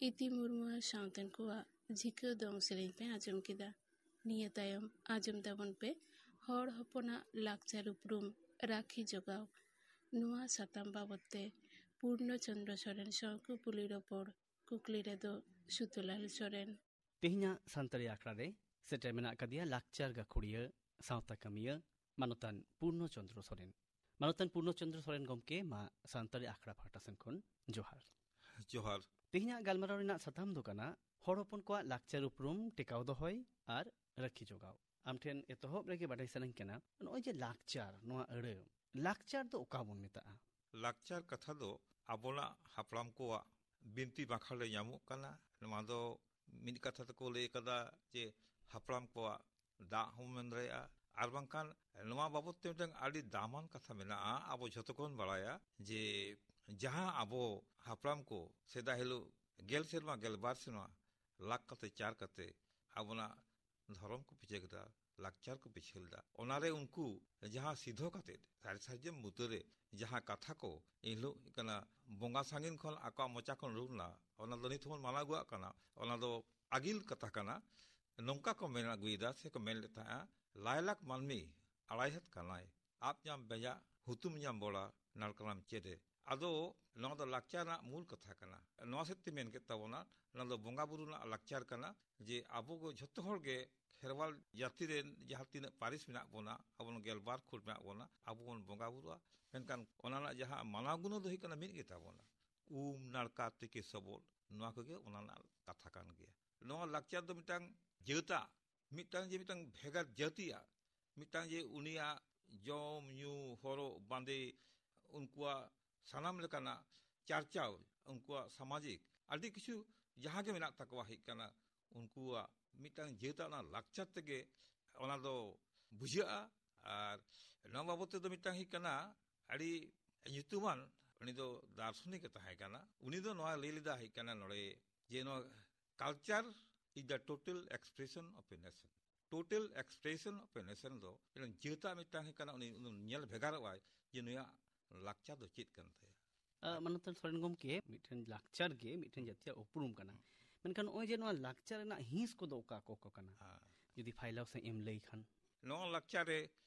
ᱯᱨᱤᱛᱤ ᱢᱩᱨᱢᱩ ᱟᱨ ᱥᱟᱶᱛᱮᱱ ᱠᱚᱣᱟᱜ ᱡᱷᱤᱠᱟᱹ ᱫᱚᱝ ᱥᱮᱨᱮᱧ ᱯᱮ ᱟᱸᱡᱚᱢ ᱠᱮᱫᱟ᱾ ᱱᱤᱭᱟᱹ ᱛᱟᱭᱚᱢ ᱟᱸᱡᱚᱢ ᱛᱟᱵᱚᱱ ᱯᱮ ᱦᱚᱲ ᱦᱚᱯᱚᱱᱟᱜ ᱞᱟᱠᱪᱟᱨ ᱩᱯᱨᱩᱢ ᱨᱟᱹᱠᱷᱤ ᱡᱚᱜᱟᱣ᱾ ᱱᱚᱣᱟ ᱥᱟᱛᱟᱢ ᱵᱟᱵᱚᱛ ᱛᱮ ᱯᱩᱨᱱᱚ ᱪᱚᱱᱫᱨᱚ ᱥᱚᱨᱮᱱ ᱥᱟᱶ ᱠᱩᱯᱩᱞᱤ ᱨᱚᱯᱚᱲ᱾ ᱠᱩᱠᱞᱤ ᱨᱮᱫᱚ ᱥᱩᱛᱩᱞᱟᱞ ᱥᱚᱨᱮᱱ᱾ ᱛᱮᱦᱮᱧᱟᱜ ᱥᱟᱱᱛᱟᱲᱤ ᱟᱠᱷᱲᱟ ᱨᱮ ᱥᱮᱴᱮᱨ ᱢᱮᱱᱟᱜ ᱟᱠᱟᱫᱮᱭᱟ ᱞᱟᱠᱪᱟᱨ ᱜᱟᱹᱠᱷᱩᱲᱤᱭᱟᱹ, ᱥᱟᱶᱛᱟ ᱠᱟᱹᱢᱤᱭᱟᱹ, ᱢᱟᱱᱚᱛᱟᱱ ᱯᱩᱨᱱᱚ ᱪᱚᱱᱫᱨᱚ ᱥᱚᱨᱮᱱ᱾ ᱢᱟᱱᱚᱛᱟᱱ ᱯᱩᱨᱱᱚ ᱪᱚᱱᱫᱨᱚ ᱥᱚᱨᱮᱱ ᱜᱚᱢᱠᱮ, ᱢᱟ ᱥᱟᱱᱛᱟᱲᱤ ᱟᱠᱷᱲᱟ ᱯᱟᱦᱴᱟ ᱥᱮᱱ ᱠᱷᱚᱱ ᱡᱚᱦᱟᱨ᱾ ᱡᱚᱦᱟᱨ᱾ ᱛᱮᱦᱮᱧᱟᱜ ᱜᱟᱞᱢᱟᱨᱟᱣ ᱨᱮᱱᱟᱜ ᱥᱟᱛᱟᱢ ᱫᱚ ᱠᱟᱱᱟ ᱦᱚᱲ ᱦᱚᱯᱚᱱ ᱠᱚᱣᱟᱜ ᱞᱟᱠᱪᱟᱨ ᱩᱯᱨᱩᱢ ᱴᱮᱠᱟᱣ ᱫᱚᱦᱚᱭ ᱟᱨ ᱨᱟᱹᱠᱷᱤ ᱡᱚᱜᱟᱣ᱾ ᱟᱢ ᱴᱷᱮᱱ ᱮᱛᱚᱦᱚᱵ ᱨᱮᱜᱮ ᱵᱟᱰᱟᱭ ᱥᱟᱱᱟᱧ ᱠᱟᱱᱟ, ᱱᱚᱜᱼᱚᱭ ᱡᱮ ᱞᱟᱠᱪᱟᱨ, ᱱᱚᱣᱟ ᱟᱹᱲᱟᱹ, ᱞᱟᱠᱪᱟᱨ ᱫᱚ ᱚᱠᱟ ᱵᱚᱱ ᱢᱮᱛᱟᱜᱼᱟ? ᱞᱟᱠᱪᱟᱨ ᱠᱟᱛᱷᱟ ᱫᱚ ᱟᱵᱚᱱᱟᱜ ᱦᱟᱯᱲᱟᱢ ᱠᱚᱣᱟᱜ ᱵᱤᱱᱛᱤ ᱵᱟᱠᱷᱟᱲ ᱨᱮ ᱧᱟᱢᱚᱜ ᱠᱟᱱᱟ᱾ ᱱᱚᱣᱟ ᱫᱚ ᱢᱤᱫ ᱠᱟᱛᱷᱟ ᱛᱮᱠᱚ ᱞᱟᱹᱭ ᱠᱟᱫᱟ ᱡᱮ ᱦᱟᱯᱲᱟᱢ ᱠᱚᱣᱟᱜ ᱫᱟᱜ ᱦᱚᱸ ᱢᱮᱱ ᱫᱟᱲᱮᱭᱟᱜᱼᱟ᱾ ᱟᱨ ᱵᱟᱝᱠᱷᱟᱱ ᱱᱚᱣᱟ ᱵᱟᱵᱚᱛ ᱛᱮ ᱢᱤᱫᱴᱟᱝ ᱟᱹᱰᱤ ᱫᱟᱢᱟᱱ ᱠᱟᱛᱷᱟ ᱢᱮᱱᱟᱜᱼᱟ, ᱟᱵᱚ ᱡᱷᱚᱛᱚ ᱠᱚᱵᱚᱱ ᱵᱟᱲᱟᱭᱟ ᱡᱮ ᱡᱟᱦᱟᱸ ᱟᱵᱚ ᱦᱟᱯᱲᱟᱢ ᱠᱚ ᱥᱮᱫᱟᱭ ᱦᱤᱞᱳᱜ ᱜᱮᱞ ᱥᱮᱨᱢᱟ, ᱜᱮᱞ ᱵᱟᱨ ᱥᱮᱨᱢᱟ ᱞᱟᱠ ᱠᱟᱛᱮ, ᱪᱟᱨ ᱠᱟᱛᱮ ᱟᱵᱚᱱᱟᱜ ᱫᱷᱚᱨᱚᱢ ᱠᱚ ᱯᱤᱪᱷᱟᱹ ᱠᱮᱫᱟ, ᱞᱟᱠᱪᱟᱨ ᱠᱚ ᱯᱤᱪᱷᱟᱹ ᱞᱮᱫᱟ᱾ ᱚᱱᱟᱨᱮ ᱩᱱᱠᱩ ᱡᱟᱦᱟᱸ ᱥᱤᱫᱷᱚ ᱠᱟᱛᱮ ᱥᱟᱹᱨᱤ ᱥᱟᱨᱡᱚᱢ ᱵᱩᱴᱟᱹᱨᱮ ᱡᱟᱦᱟᱸ ᱠᱟᱛᱷᱟ ᱠᱚ ᱮᱱᱦᱤᱞᱳᱜ ᱦᱩᱭᱩᱜ ᱠᱟᱱᱟ ᱵᱚᱸᱜᱟ ᱥᱟᱺᱜᱤᱧ ᱠᱷᱚᱱ ᱟᱠᱚᱣᱟᱜ ᱢᱚᱪᱟ ᱠᱷᱚᱱ ᱩᱰᱩᱠ ᱞᱮᱱᱟ, ᱚᱱᱟ ᱫᱚ ᱱᱤᱛ ᱦᱚᱸᱵᱚᱱ ᱢᱟᱱᱟᱣ ᱟᱹᱜᱩᱣᱟᱜ ᱠᱟᱱᱟ᱾ ᱚᱱᱟ ᱫᱚ ᱟᱹᱜᱤᱞ ᱠᱟᱛᱷᱟ ᱠᱟᱱᱟ᱾ ᱱᱚᱝᱠᱟ ᱠᱚ ᱢᱮᱱ ᱟᱹᱜᱩᱭᱮᱫᱟ ᱥᱮ ᱠᱚ ᱢᱮᱱ ᱞᱮᱫ ᱛᱟᱦᱮᱸᱜᱼᱟ, "ᱞᱟᱭᱞᱟᱠ ᱢᱟᱹᱱᱢᱤ ᱟᱲᱟᱭ ᱦᱟᱛ ᱠᱟᱱᱟᱭ, ᱟᱯ ᱧᱟᱢ ᱵᱮᱸᱡᱟ, ᱦᱩᱛᱩᱢ ᱧᱟᱢ ᱵᱚᱲᱟ, ᱱᱟᱲᱠᱟᱱᱟᱢ ᱪᱮᱫᱮ᱾" ᱟᱫᱚ ᱱᱚᱣᱟ ᱫᱚ ᱞᱟᱠᱪᱟᱨ ᱨᱮᱱᱟᱜ ᱢᱩᱞ ᱠᱟᱛᱷᱟ ᱠᱟᱱᱟ᱾ ᱱᱚᱣᱟ ᱥᱮᱫ ᱛᱮ ᱢᱮᱱ ᱠᱮᱫ ᱛᱟᱵᱚᱱᱟ, ᱱᱚᱣᱟ ᱫᱚ ᱵᱚᱸᱜᱟ ᱵᱩᱨᱩ ᱨᱮᱱᱟᱜ ᱞᱟᱠᱪᱟᱨ ᱠᱟᱱᱟ᱾ ᱡᱮ ᱟᱵᱚ ᱠᱚ ᱡᱷᱚᱛᱚ ᱦᱚᱲ ᱜᱮ ᱠᱷᱮᱨᱣᱟᱞ ᱡᱟᱹᱛᱤ ᱨᱮᱱ ᱡᱟᱦᱟᱸ ᱛᱤᱱᱟᱹᱜ ᱯᱟᱹᱨᱤᱥ ᱢᱮᱱᱟᱜ ᱵᱚᱱᱟ, ᱟᱵᱚ ᱜᱮᱞᱵᱟᱨ ᱠᱷᱩᱸᱴ ᱢᱮᱱᱟᱜ ᱵᱚᱱᱟ, ᱟᱵᱚ ᱵᱚᱱ ᱵᱚᱸᱜᱟ ᱵᱩᱨᱩᱜᱼᱟ᱾ ᱢᱮᱱᱠᱷᱟᱱ ᱚᱱᱟ ᱨᱮᱱᱟᱜ ᱡᱟᱦᱟᱸ ᱢᱟᱱᱟᱣ ᱜᱩᱱᱟᱹ ᱫᱚ ᱦᱩᱭᱩᱜ ᱠᱟᱱᱟ ᱢᱤᱫ ᱜᱮ ᱛᱟᱵᱚᱱᱟ, ᱩᱢ, ᱱᱟᱲᱠᱟ, ᱛᱤᱠᱤ, ᱥᱚᱵᱚᱫ, ᱱᱚᱣᱟ ᱠᱚᱜᱮ ᱚᱱᱟ ᱨᱮᱱᱟᱜ ᱠᱟᱛᱷᱟ ᱠᱟᱱ ᱜᱮᱭᱟ᱾ ᱱᱚᱣᱟ ᱞᱟᱠᱪᱟᱨ ᱫᱚ ᱢᱤᱫᱴᱟᱝ ᱡᱟᱹᱛᱟᱜ ᱢᱤᱫᱴᱟᱝ ᱡᱮ ᱢᱤᱫᱴᱟᱝ ᱵᱷᱮᱜᱟᱨ ᱡᱟᱹᱛᱤᱭᱟᱜ ᱢᱤᱫᱴᱟᱝ ᱡᱮ ᱩᱱᱤᱭᱟᱜ ᱡᱚᱢ ᱧᱩ, ᱦᱚᱨᱚᱜ ᱵᱟᱸᱫᱮ, ᱩᱱᱠᱩᱣᱟᱜ ᱥᱟᱱᱟᱢ ᱞᱮᱠᱟᱱᱟᱜ ᱪᱟᱨᱪᱟᱣ, ᱩᱱᱠᱩᱣᱟᱜ ᱥᱟᱢᱟᱡᱤᱠ ᱟᱹᱰᱤ ᱠᱤᱪᱷᱩ ᱡᱟᱦᱟᱸ ᱜᱮ ᱢᱮᱱᱟᱜ ᱛᱟᱠᱚᱣᱟ ᱦᱩᱭᱩᱜ ᱠᱟᱱᱟ, ᱩᱱᱠᱩᱣᱟᱜ ᱢᱤᱫᱴᱟᱝ ᱡᱟᱹᱛᱟᱜ ᱚᱱᱟ ᱞᱟᱠᱪᱟᱨ ᱛᱮᱜᱮ ᱚᱱᱟ ᱫᱚ ᱵᱩᱡᱷᱟᱹᱜᱼᱟ᱾ ᱟᱨ ᱱᱚᱣᱟ ᱵᱟᱵᱚᱫ ᱛᱮᱫᱚ ᱢᱤᱫᱴᱟᱝ ᱦᱩᱭᱩᱜ ᱠᱟᱱᱟ ᱟᱹᱰᱤ ᱧᱩᱛᱩᱢᱟᱱ, ᱩᱱᱤ ᱫᱚ ᱫᱟᱨᱥᱚᱱᱤᱠ ᱮ ᱛᱟᱦᱮᱸ ᱠᱟᱱᱟ᱾ ᱩᱱᱤ ᱫᱚ ᱱᱚᱣᱟ ᱞᱟᱹᱭ ᱞᱮᱫᱟ ᱦᱩᱭᱩᱜ ᱠᱟᱱᱟ ᱱᱚᱰᱮ ᱡᱮ ᱱᱚᱣᱟ culture is the total expression of a nation. Total expression of a nation ᱫᱚ ᱢᱤᱫᱴᱟᱝ ᱡᱟᱹᱛᱟᱜ ᱢᱤᱫᱴᱟᱝ ᱦᱩᱭᱩᱜ ᱠᱟᱱᱟ, ᱩᱱᱤ ᱩᱱᱤ ᱧᱮᱞ ᱵᱷᱮᱜᱟᱨᱚᱜᱼᱟᱭ ᱡᱮ ᱱᱩᱭᱟᱜ ᱞᱟᱠᱪᱟᱨ ᱫᱚ ᱪᱮᱫ ᱠᱟᱱ ᱛᱟᱭᱟ᱾ ᱟᱸ, ᱢᱟᱱᱚᱛᱟᱱ ᱥᱚᱨᱮᱱ ᱜᱚᱢᱠᱮ, ᱢᱤᱫᱴᱮᱱ ᱞᱟᱠᱪᱟᱨ ᱜᱮ ᱢᱤᱫᱴᱮᱱ ᱡᱟᱹᱛᱤᱭᱟᱜ ᱩᱯᱨᱩᱢ ᱠᱟᱱᱟ᱾ ᱢᱮᱱᱠᱷᱟᱱ ᱱᱚᱜᱼᱚᱭ ᱡᱮ ᱱᱚᱣᱟ ᱞᱟᱠᱪᱟᱨ ᱨᱮᱱᱟᱜ ᱦᱤᱸᱥ ᱠᱚᱫᱚ ᱚᱠᱟ ᱠᱚ ᱠᱟᱱᱟ? ᱦᱮᱸ᱾ ᱡᱩᱫᱤ ᱯᱷᱟᱭᱞᱟᱣ ᱥᱟᱺᱦᱤᱡ ᱮᱢ ᱞᱟᱹᱭ ᱠᱷᱟᱱ᱾ ᱱᱚᱣᱟ ᱞᱟᱠᱪᱟᱨ ᱨᱮ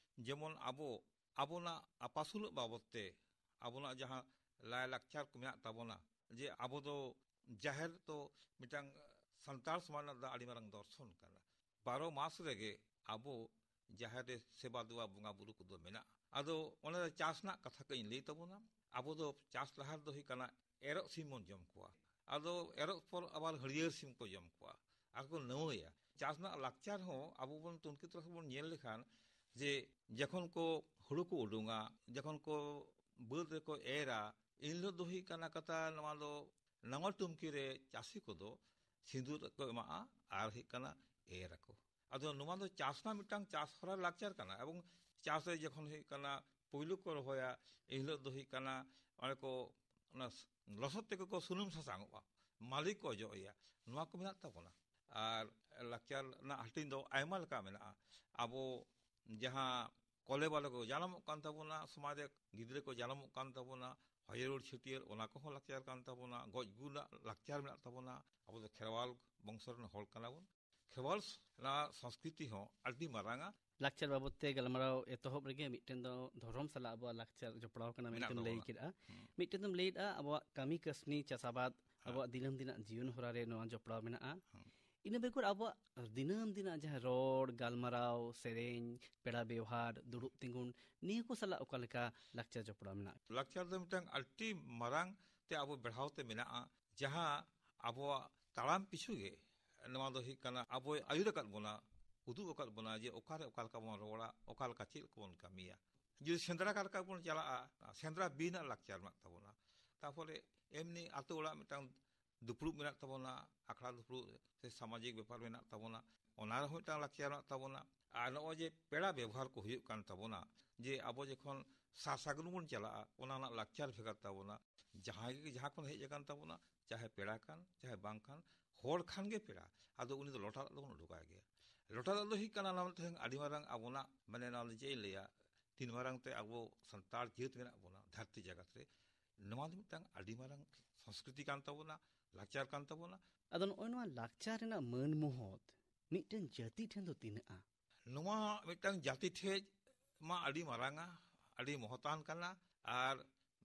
ᱡᱮᱢᱚᱱ ᱟᱵᱚ, ᱟᱵᱚᱱᱟᱜ ᱟᱯᱟᱥᱩᱞᱚᱜ ᱵᱟᱵᱚᱫ ᱛᱮ ᱟᱵᱚᱱᱟᱜ ᱡᱟᱦᱟᱸ ᱞᱟᱭᱼᱞᱟᱠᱪᱟᱨ ᱠᱚ ᱢᱮᱱᱟᱜ ᱛᱟᱵᱚᱱᱟ, ᱡᱮ ᱟᱵᱚ ᱫᱚ ᱡᱟᱦᱮᱨ ᱫᱚ ᱢᱤᱫᱴᱟᱝ ᱥᱟᱱᱛᱟᱲ ᱥᱚᱢᱟᱡᱽ ᱨᱮᱱᱟᱜ ᱫᱚ ᱟᱹᱰᱤ ᱢᱟᱨᱟᱝ ᱫᱚᱨᱥᱚᱱ ᱠᱟᱱᱟ᱾ ᱵᱟᱨᱚ ᱢᱟᱥ ᱨᱮᱜᱮ ᱟᱵᱚ ᱡᱟᱦᱮᱨ ᱨᱮ ᱥᱮᱵᱟ ᱫᱮᱣᱟ ᱵᱚᱸᱜᱟ ᱵᱩᱨᱩ ᱠᱚᱫᱚ ᱢᱮᱱᱟᱜᱼᱟ᱾ ᱟᱫᱚ ᱚᱱᱟ ᱪᱟᱥ ᱨᱮᱱᱟᱜ ᱠᱟᱛᱷᱟ ᱠᱚᱧ ᱞᱟᱹᱭ ᱛᱟᱵᱚᱱᱟ᱾ ᱟᱵᱚ ᱫᱚ ᱪᱟᱥ ᱞᱟᱦᱟ ᱨᱮᱫᱚ ᱦᱩᱭᱩᱜ ᱠᱟᱱᱟ ᱮᱨᱚᱜ ᱥᱤᱢ ᱵᱚᱱ ᱡᱚᱢ ᱠᱚᱣᱟ, ᱟᱫᱚ ᱮᱨᱚᱜ ᱯᱚᱨ ᱟᱵᱟᱨ ᱦᱟᱹᱨᱭᱟᱹᱲ ᱥᱤᱢ ᱠᱚ ᱡᱚᱢ ᱠᱚᱣᱟ, ᱟᱨ ᱠᱚ ᱱᱟᱹᱣᱟᱹᱭᱟ᱾ ᱪᱟᱥ ᱨᱮᱱᱟᱜ ᱞᱟᱠᱪᱟᱨ ᱦᱚᱸ ᱟᱵᱚ ᱵᱚᱱ ᱛᱩᱱᱠᱷᱤ ᱛᱚᱨᱟᱥ ᱵᱚᱱ ᱧᱮᱞ ᱞᱮᱠᱷᱟᱱ, ᱡᱮ ᱡᱚᱠᱷᱚᱱ ᱠᱚ ᱦᱩᱲᱩ ᱠᱚ ᱩᱰᱩᱝᱟ, ᱡᱚᱠᱷᱚᱱ ᱠᱚ ᱵᱟᱹᱫᱽ ᱨᱮᱠᱚ ᱮᱨᱟ, ᱮᱱ ᱦᱤᱞᱳᱜ ᱫᱚ ᱦᱩᱭᱩᱜ ᱠᱟᱱᱟ ᱠᱟᱛᱷᱟ ᱱᱚᱣᱟ ᱫᱚ ᱱᱟᱣᱟ ᱴᱩᱢᱠᱤ ᱨᱮ ᱪᱟᱹᱥᱤ ᱠᱚᱫᱚ ᱥᱤᱸᱫᱩᱨ ᱠᱚ ᱮᱢᱟᱜᱼᱟ ᱟᱨ ᱦᱩᱭᱩᱜ ᱠᱟᱱᱟ ᱮᱨ ᱟᱠᱚ᱾ ᱟᱫᱚ ᱱᱚᱣᱟ ᱫᱚ ᱪᱟᱥ ᱨᱮᱱᱟᱜ ᱢᱤᱫᱴᱟᱝ ᱪᱟᱥ ᱦᱚᱨᱟ ᱞᱟᱠᱪᱟᱨ ᱠᱟᱱᱟ, ᱮᱵᱚᱝ ᱪᱟᱥ ᱨᱮ ᱡᱚᱠᱷᱚᱱ ᱦᱩᱭᱩᱜ ᱠᱟᱱᱟ ᱯᱩᱭᱞᱩ ᱠᱚ ᱨᱚᱦᱚᱭᱟ, ᱮᱱ ᱦᱤᱞᱳᱜ ᱫᱚ ᱦᱩᱭᱩᱜ ᱠᱟᱱᱟ ᱚᱱᱮ ᱠᱚ ᱚᱱᱟ ᱞᱚᱥᱚᱫ ᱛᱮᱜᱮ ᱠᱚ ᱥᱩᱱᱩᱢ ᱥᱟᱥᱟᱝᱚᱜᱼᱟ, ᱢᱟᱹᱞᱤ ᱠᱚ ᱚᱡᱚᱜ ᱮᱭᱟ, ᱱᱚᱣᱟ ᱠᱚ ᱢᱮᱱᱟᱜ ᱛᱟᱵᱚᱱᱟ᱾ ᱟᱨ ᱞᱟᱠᱪᱟᱨ ᱨᱮᱱᱟᱜ ᱦᱟᱹᱴᱤᱧ ᱫᱚ ᱟᱭᱢᱟ ᱞᱮᱠᱟ ᱢᱮᱱᱟᱜᱼᱟ᱾ ᱟᱵᱚ ᱡᱟᱦᱟᱸ ᱠᱚᱞᱮ ᱵᱟᱞᱮ ᱠᱚ ᱡᱟᱱᱟᱢᱚᱜ ᱠᱟᱱ ᱛᱟᱵᱚᱱᱟ, ᱥᱚᱢᱟᱡᱽ ᱨᱮ ᱜᱤᱫᱽᱨᱟᱹ ᱠᱚ ᱡᱟᱱᱟᱢᱚᱜ ᱠᱟᱱ ᱛᱟᱵᱚᱱᱟ, ᱦᱚᱭᱚᱨᱩᱣᱟᱹᱲ ᱪᱷᱟᱹᱴᱭᱟᱹᱨ, ᱚᱱᱟ ᱠᱚᱦᱚᱸ ᱞᱟᱠᱪᱟᱨ ᱠᱟᱱ ᱛᱟᱵᱚᱱᱟ, ᱜᱚᱡ ᱜᱩᱨ ᱨᱮᱱᱟᱜ ᱞᱟᱠᱪᱟᱨ ᱢᱮᱱᱟᱜ ᱛᱟᱵᱚᱱᱟ᱾ ᱟᱵᱚ ᱫᱚ ᱠᱷᱮᱨᱣᱟᱞ ᱵᱚᱝᱥᱚ ᱨᱮᱱ ᱦᱚᱲ ᱠᱟᱱᱟ ᱵᱚᱱ᱾ ᱠᱷᱮᱨᱣᱟᱞ ᱨᱮᱱᱟᱜ ᱥᱚᱝᱥᱠᱨᱤᱛᱤ ᱦᱚᱸ ᱟᱹᱰᱤ ᱢᱟᱨᱟᱝᱟ᱾ ᱞᱟᱠᱪᱟᱨ ᱵᱟᱵᱚᱫ ᱛᱮ ᱜᱟᱞᱢᱟᱨᱟᱣ ᱮᱛᱚᱦᱚᱵ ᱨᱮᱜᱮ ᱢᱤᱫᱴᱮᱱ ᱫᱚ ᱫᱷᱚᱨᱚᱢ ᱥᱟᱞᱟᱜ ᱟᱵᱚᱣᱟᱜ ᱞᱟᱠᱪᱟᱨ ᱡᱚᱯᱲᱟᱣ ᱠᱟᱱᱟ ᱢᱮᱱᱟᱜ ᱢᱮᱱᱛᱮᱢ ᱞᱟᱹᱭ ᱛᱟᱵᱚᱱᱟ᱾ ᱠᱮᱫᱼᱟ᱾ ᱦᱩᱸ᱾ ᱢᱤᱫᱴᱮᱱ ᱫᱚᱢ ᱞᱟᱹᱭᱮᱫᱼᱟ ᱟᱵᱚᱣᱟᱜ ᱠᱟᱹᱢᱤ ᱠᱟᱹᱥᱱᱤ ᱪᱟᱥ ᱟᱵᱟᱫ, ᱦᱮᱸ᱾ ᱟᱵᱚᱣᱟᱜ ᱫᱤᱱᱟᱹᱢ ᱫᱤᱱᱟᱜ ᱡᱤᱭᱚᱱ ᱦᱚᱨᱟ ᱨᱮ ᱱᱚᱣᱟ ᱡᱚᱯᱲᱟᱣ ᱢᱮᱱᱟᱜᱼᱟ᱾ ᱦᱮᱸ᱾ ᱤᱱᱟᱹ ᱵᱮᱜᱚᱨ ᱟᱵᱚᱣᱟᱜ ᱫᱤᱱᱟᱹᱢ ᱫᱤᱱᱟᱜ ᱡᱟᱦᱟᱸ ᱨᱚᱲ, ᱜᱟᱞᱢᱟᱨᱟᱣ, ᱥᱮᱨᱮᱧ, ᱯᱮᱲᱟ ᱵᱮᱣᱦᱟᱨ, ᱫᱩᱲᱩᱵ ᱛᱤᱸᱜᱩᱱ, ᱱᱤᱭᱟᱹ ᱠᱚ ᱥᱟᱞᱟᱜ ᱚᱠᱟ ᱞᱮᱠᱟ ᱞᱟᱠᱪᱟᱨ ᱡᱚᱯᱲᱟᱣ ᱢᱮᱱᱟᱜᱼᱟ? ᱞᱟᱠᱪᱟᱨ ᱫᱚ ᱢᱤᱫᱴᱟᱝ ᱟᱹᱰᱤ ᱢᱟᱨᱟᱝ ᱛᱮ ᱟᱵᱚ ᱵᱮᱲᱦᱟᱣ ᱛᱮ ᱢᱮᱱᱟᱜᱼᱟ, ᱡᱟᱦᱟᱸ ᱟᱵᱚᱣᱟᱜ ᱛᱟᱲᱟᱢ ᱯᱤᱪᱷᱩ ᱜᱮ ᱱᱚᱣᱟ ᱫᱚ ᱦᱩᱭᱩᱜ ᱠᱟᱱᱟ ᱟᱵᱚᱭ ᱟᱹᱭᱩᱨ ᱟᱠᱟᱫ ᱵᱚᱱᱟ, ᱩᱫᱩᱜ ᱟᱠᱟᱫ ᱵᱚᱱᱟ ᱡᱮ ᱚᱠᱟᱨᱮ ᱚᱠᱟ ᱞᱮᱠᱟ ᱵᱚᱱ ᱨᱚᱲᱟ, ᱚᱠᱟ ᱞᱮᱠᱟ ᱪᱮᱫ ᱞᱮᱠᱟ ᱵᱚᱱ ᱠᱟᱹᱢᱤᱭᱟ᱾ ᱡᱩᱫᱤ ᱥᱮᱸᱫᱽᱨᱟ ᱠᱟᱨᱠᱟ ᱵᱚᱱ ᱪᱟᱞᱟᱜᱼᱟ, ᱥᱮᱸᱫᱽᱨᱟ ᱵᱤᱨ ᱨᱮᱱᱟᱜ ᱞᱟᱠᱪᱟᱨ ᱢᱮᱱᱟᱜ ᱛᱟᱵᱚᱱᱟ᱾ ᱛᱟᱨᱯᱚᱨᱮ ᱮᱢᱱᱤ ᱟᱛᱳ ᱚᱲᱟᱜ ᱢᱤᱫᱴᱟᱝ ᱫᱩᱯᱲᱩᱵ ᱢᱮᱱᱟᱜ ᱛᱟᱵᱚᱱᱟ, ᱟᱠᱷᱲᱟ ᱫᱩᱯᱲᱩᱵ ᱥᱮ ᱥᱟᱢᱟᱡᱤᱠ ᱵᱮᱯᱟᱨ ᱢᱮᱱᱟᱜ ᱛᱟᱵᱚᱱᱟ, ᱚᱱᱟ ᱨᱮᱦᱚᱸ ᱢᱤᱫᱴᱟᱝ ᱞᱟᱠᱪᱟᱨ ᱢᱮᱱᱟᱜ ᱛᱟᱵᱚᱱᱟ᱾ ᱟᱨ ᱱᱚᱜᱼᱚᱭ ᱡᱮ ᱯᱮᱲᱟ ᱵᱮᱵᱚᱦᱟᱨ ᱠᱚ ᱦᱩᱭᱩᱜ ᱠᱟᱱ ᱛᱟᱵᱚᱱᱟ, ᱡᱮ ᱟᱵᱚ ᱡᱚᱠᱷᱚᱱ ᱥᱟᱨ ᱥᱟᱹᱜᱩᱱ ᱵᱚᱱ ᱪᱟᱞᱟᱜᱼᱟ, ᱚᱱᱟ ᱨᱮᱱᱟᱜ ᱞᱟᱠᱪᱟᱨ ᱵᱷᱮᱜᱟᱨ ᱛᱟᱵᱚᱱᱟ᱾ ᱡᱟᱦᱟᱸᱭ ᱜᱮ ᱡᱟᱦᱟᱸ ᱠᱷᱚᱱ ᱦᱮᱡ ᱟᱠᱟᱱ ᱛᱟᱵᱚᱱᱟ, ᱪᱟᱦᱮ ᱯᱮᱲᱟ ᱠᱟᱱ, ᱪᱟᱦᱮ ᱵᱟᱝ ᱠᱟᱱ, ᱦᱚᱲ ᱠᱷᱟᱱ ᱜᱮ ᱯᱮᱲᱟ᱾ ᱟᱫᱚ ᱩᱱᱤ ᱫᱚ ᱞᱚᱴᱟ ᱫᱟᱜ ᱫᱚᱵᱚᱱ ᱩᱰᱩᱠᱟᱭ ᱜᱮᱭᱟ᱾ ᱞᱚᱴᱟ ᱫᱟᱜ ᱫᱚ ᱦᱩᱭᱩᱜ ᱠᱟᱱᱟ ᱚᱱᱟ ᱢᱤᱫᱴᱮᱱ ᱟᱹᱰᱤ ᱢᱟᱨᱟᱝ ᱟᱵᱚᱱᱟᱜ, ᱢᱟᱱᱮ, ᱱᱚᱣᱟ ᱫᱚ ᱪᱮᱫ ᱤᱧ ᱞᱟᱹᱭᱟ, ᱛᱤᱱ ᱢᱟᱨᱟᱝ ᱛᱮ ᱟᱵᱚ ᱥᱟᱱᱛᱟᱲ ᱡᱟᱹᱛ ᱢᱮᱱᱟᱜ ᱵᱚᱱᱟ ᱫᱷᱟᱹᱨᱛᱤ ᱡᱟᱠᱟᱛ ᱨᱮ, ᱱᱚᱣᱟ ᱫᱚ ᱢᱤᱫᱴᱟᱝ ᱟᱹᱰᱤ ᱢᱟᱨᱟᱝ ᱥᱚᱝᱥᱠᱨᱤᱛᱤ ᱠᱟᱱ ᱛᱟᱵᱚᱱᱟ, ᱞᱟᱠᱪᱟᱨ ᱠᱟᱱ ᱛᱟᱵᱚᱱᱟ᱾ ᱟᱫᱚ ᱱᱚᱜᱼᱚᱭ ᱱᱚᱣᱟ ᱞᱟᱠᱪᱟᱨ ᱨᱮᱱᱟᱜ ᱢᱟᱹᱱ ᱢᱚᱦᱚᱛ ᱢᱤᱫᱴᱮᱱ ᱡᱟᱹᱛᱤ ᱴᱷᱮᱱ ᱫᱚ ᱛᱤᱱᱟᱹᱜᱼᱟ? ᱱᱚᱣᱟ ᱢᱤᱫᱴᱟᱝ ᱡᱟᱹᱛᱤ ᱴᱷᱮᱡ ᱢᱟ ᱟᱹᱰᱤ ᱢᱟᱨᱟᱝᱟ, ᱟᱹᱰᱤ ᱢᱚᱦᱚᱛᱟᱱ ᱠᱟᱱᱟ, ᱟᱨ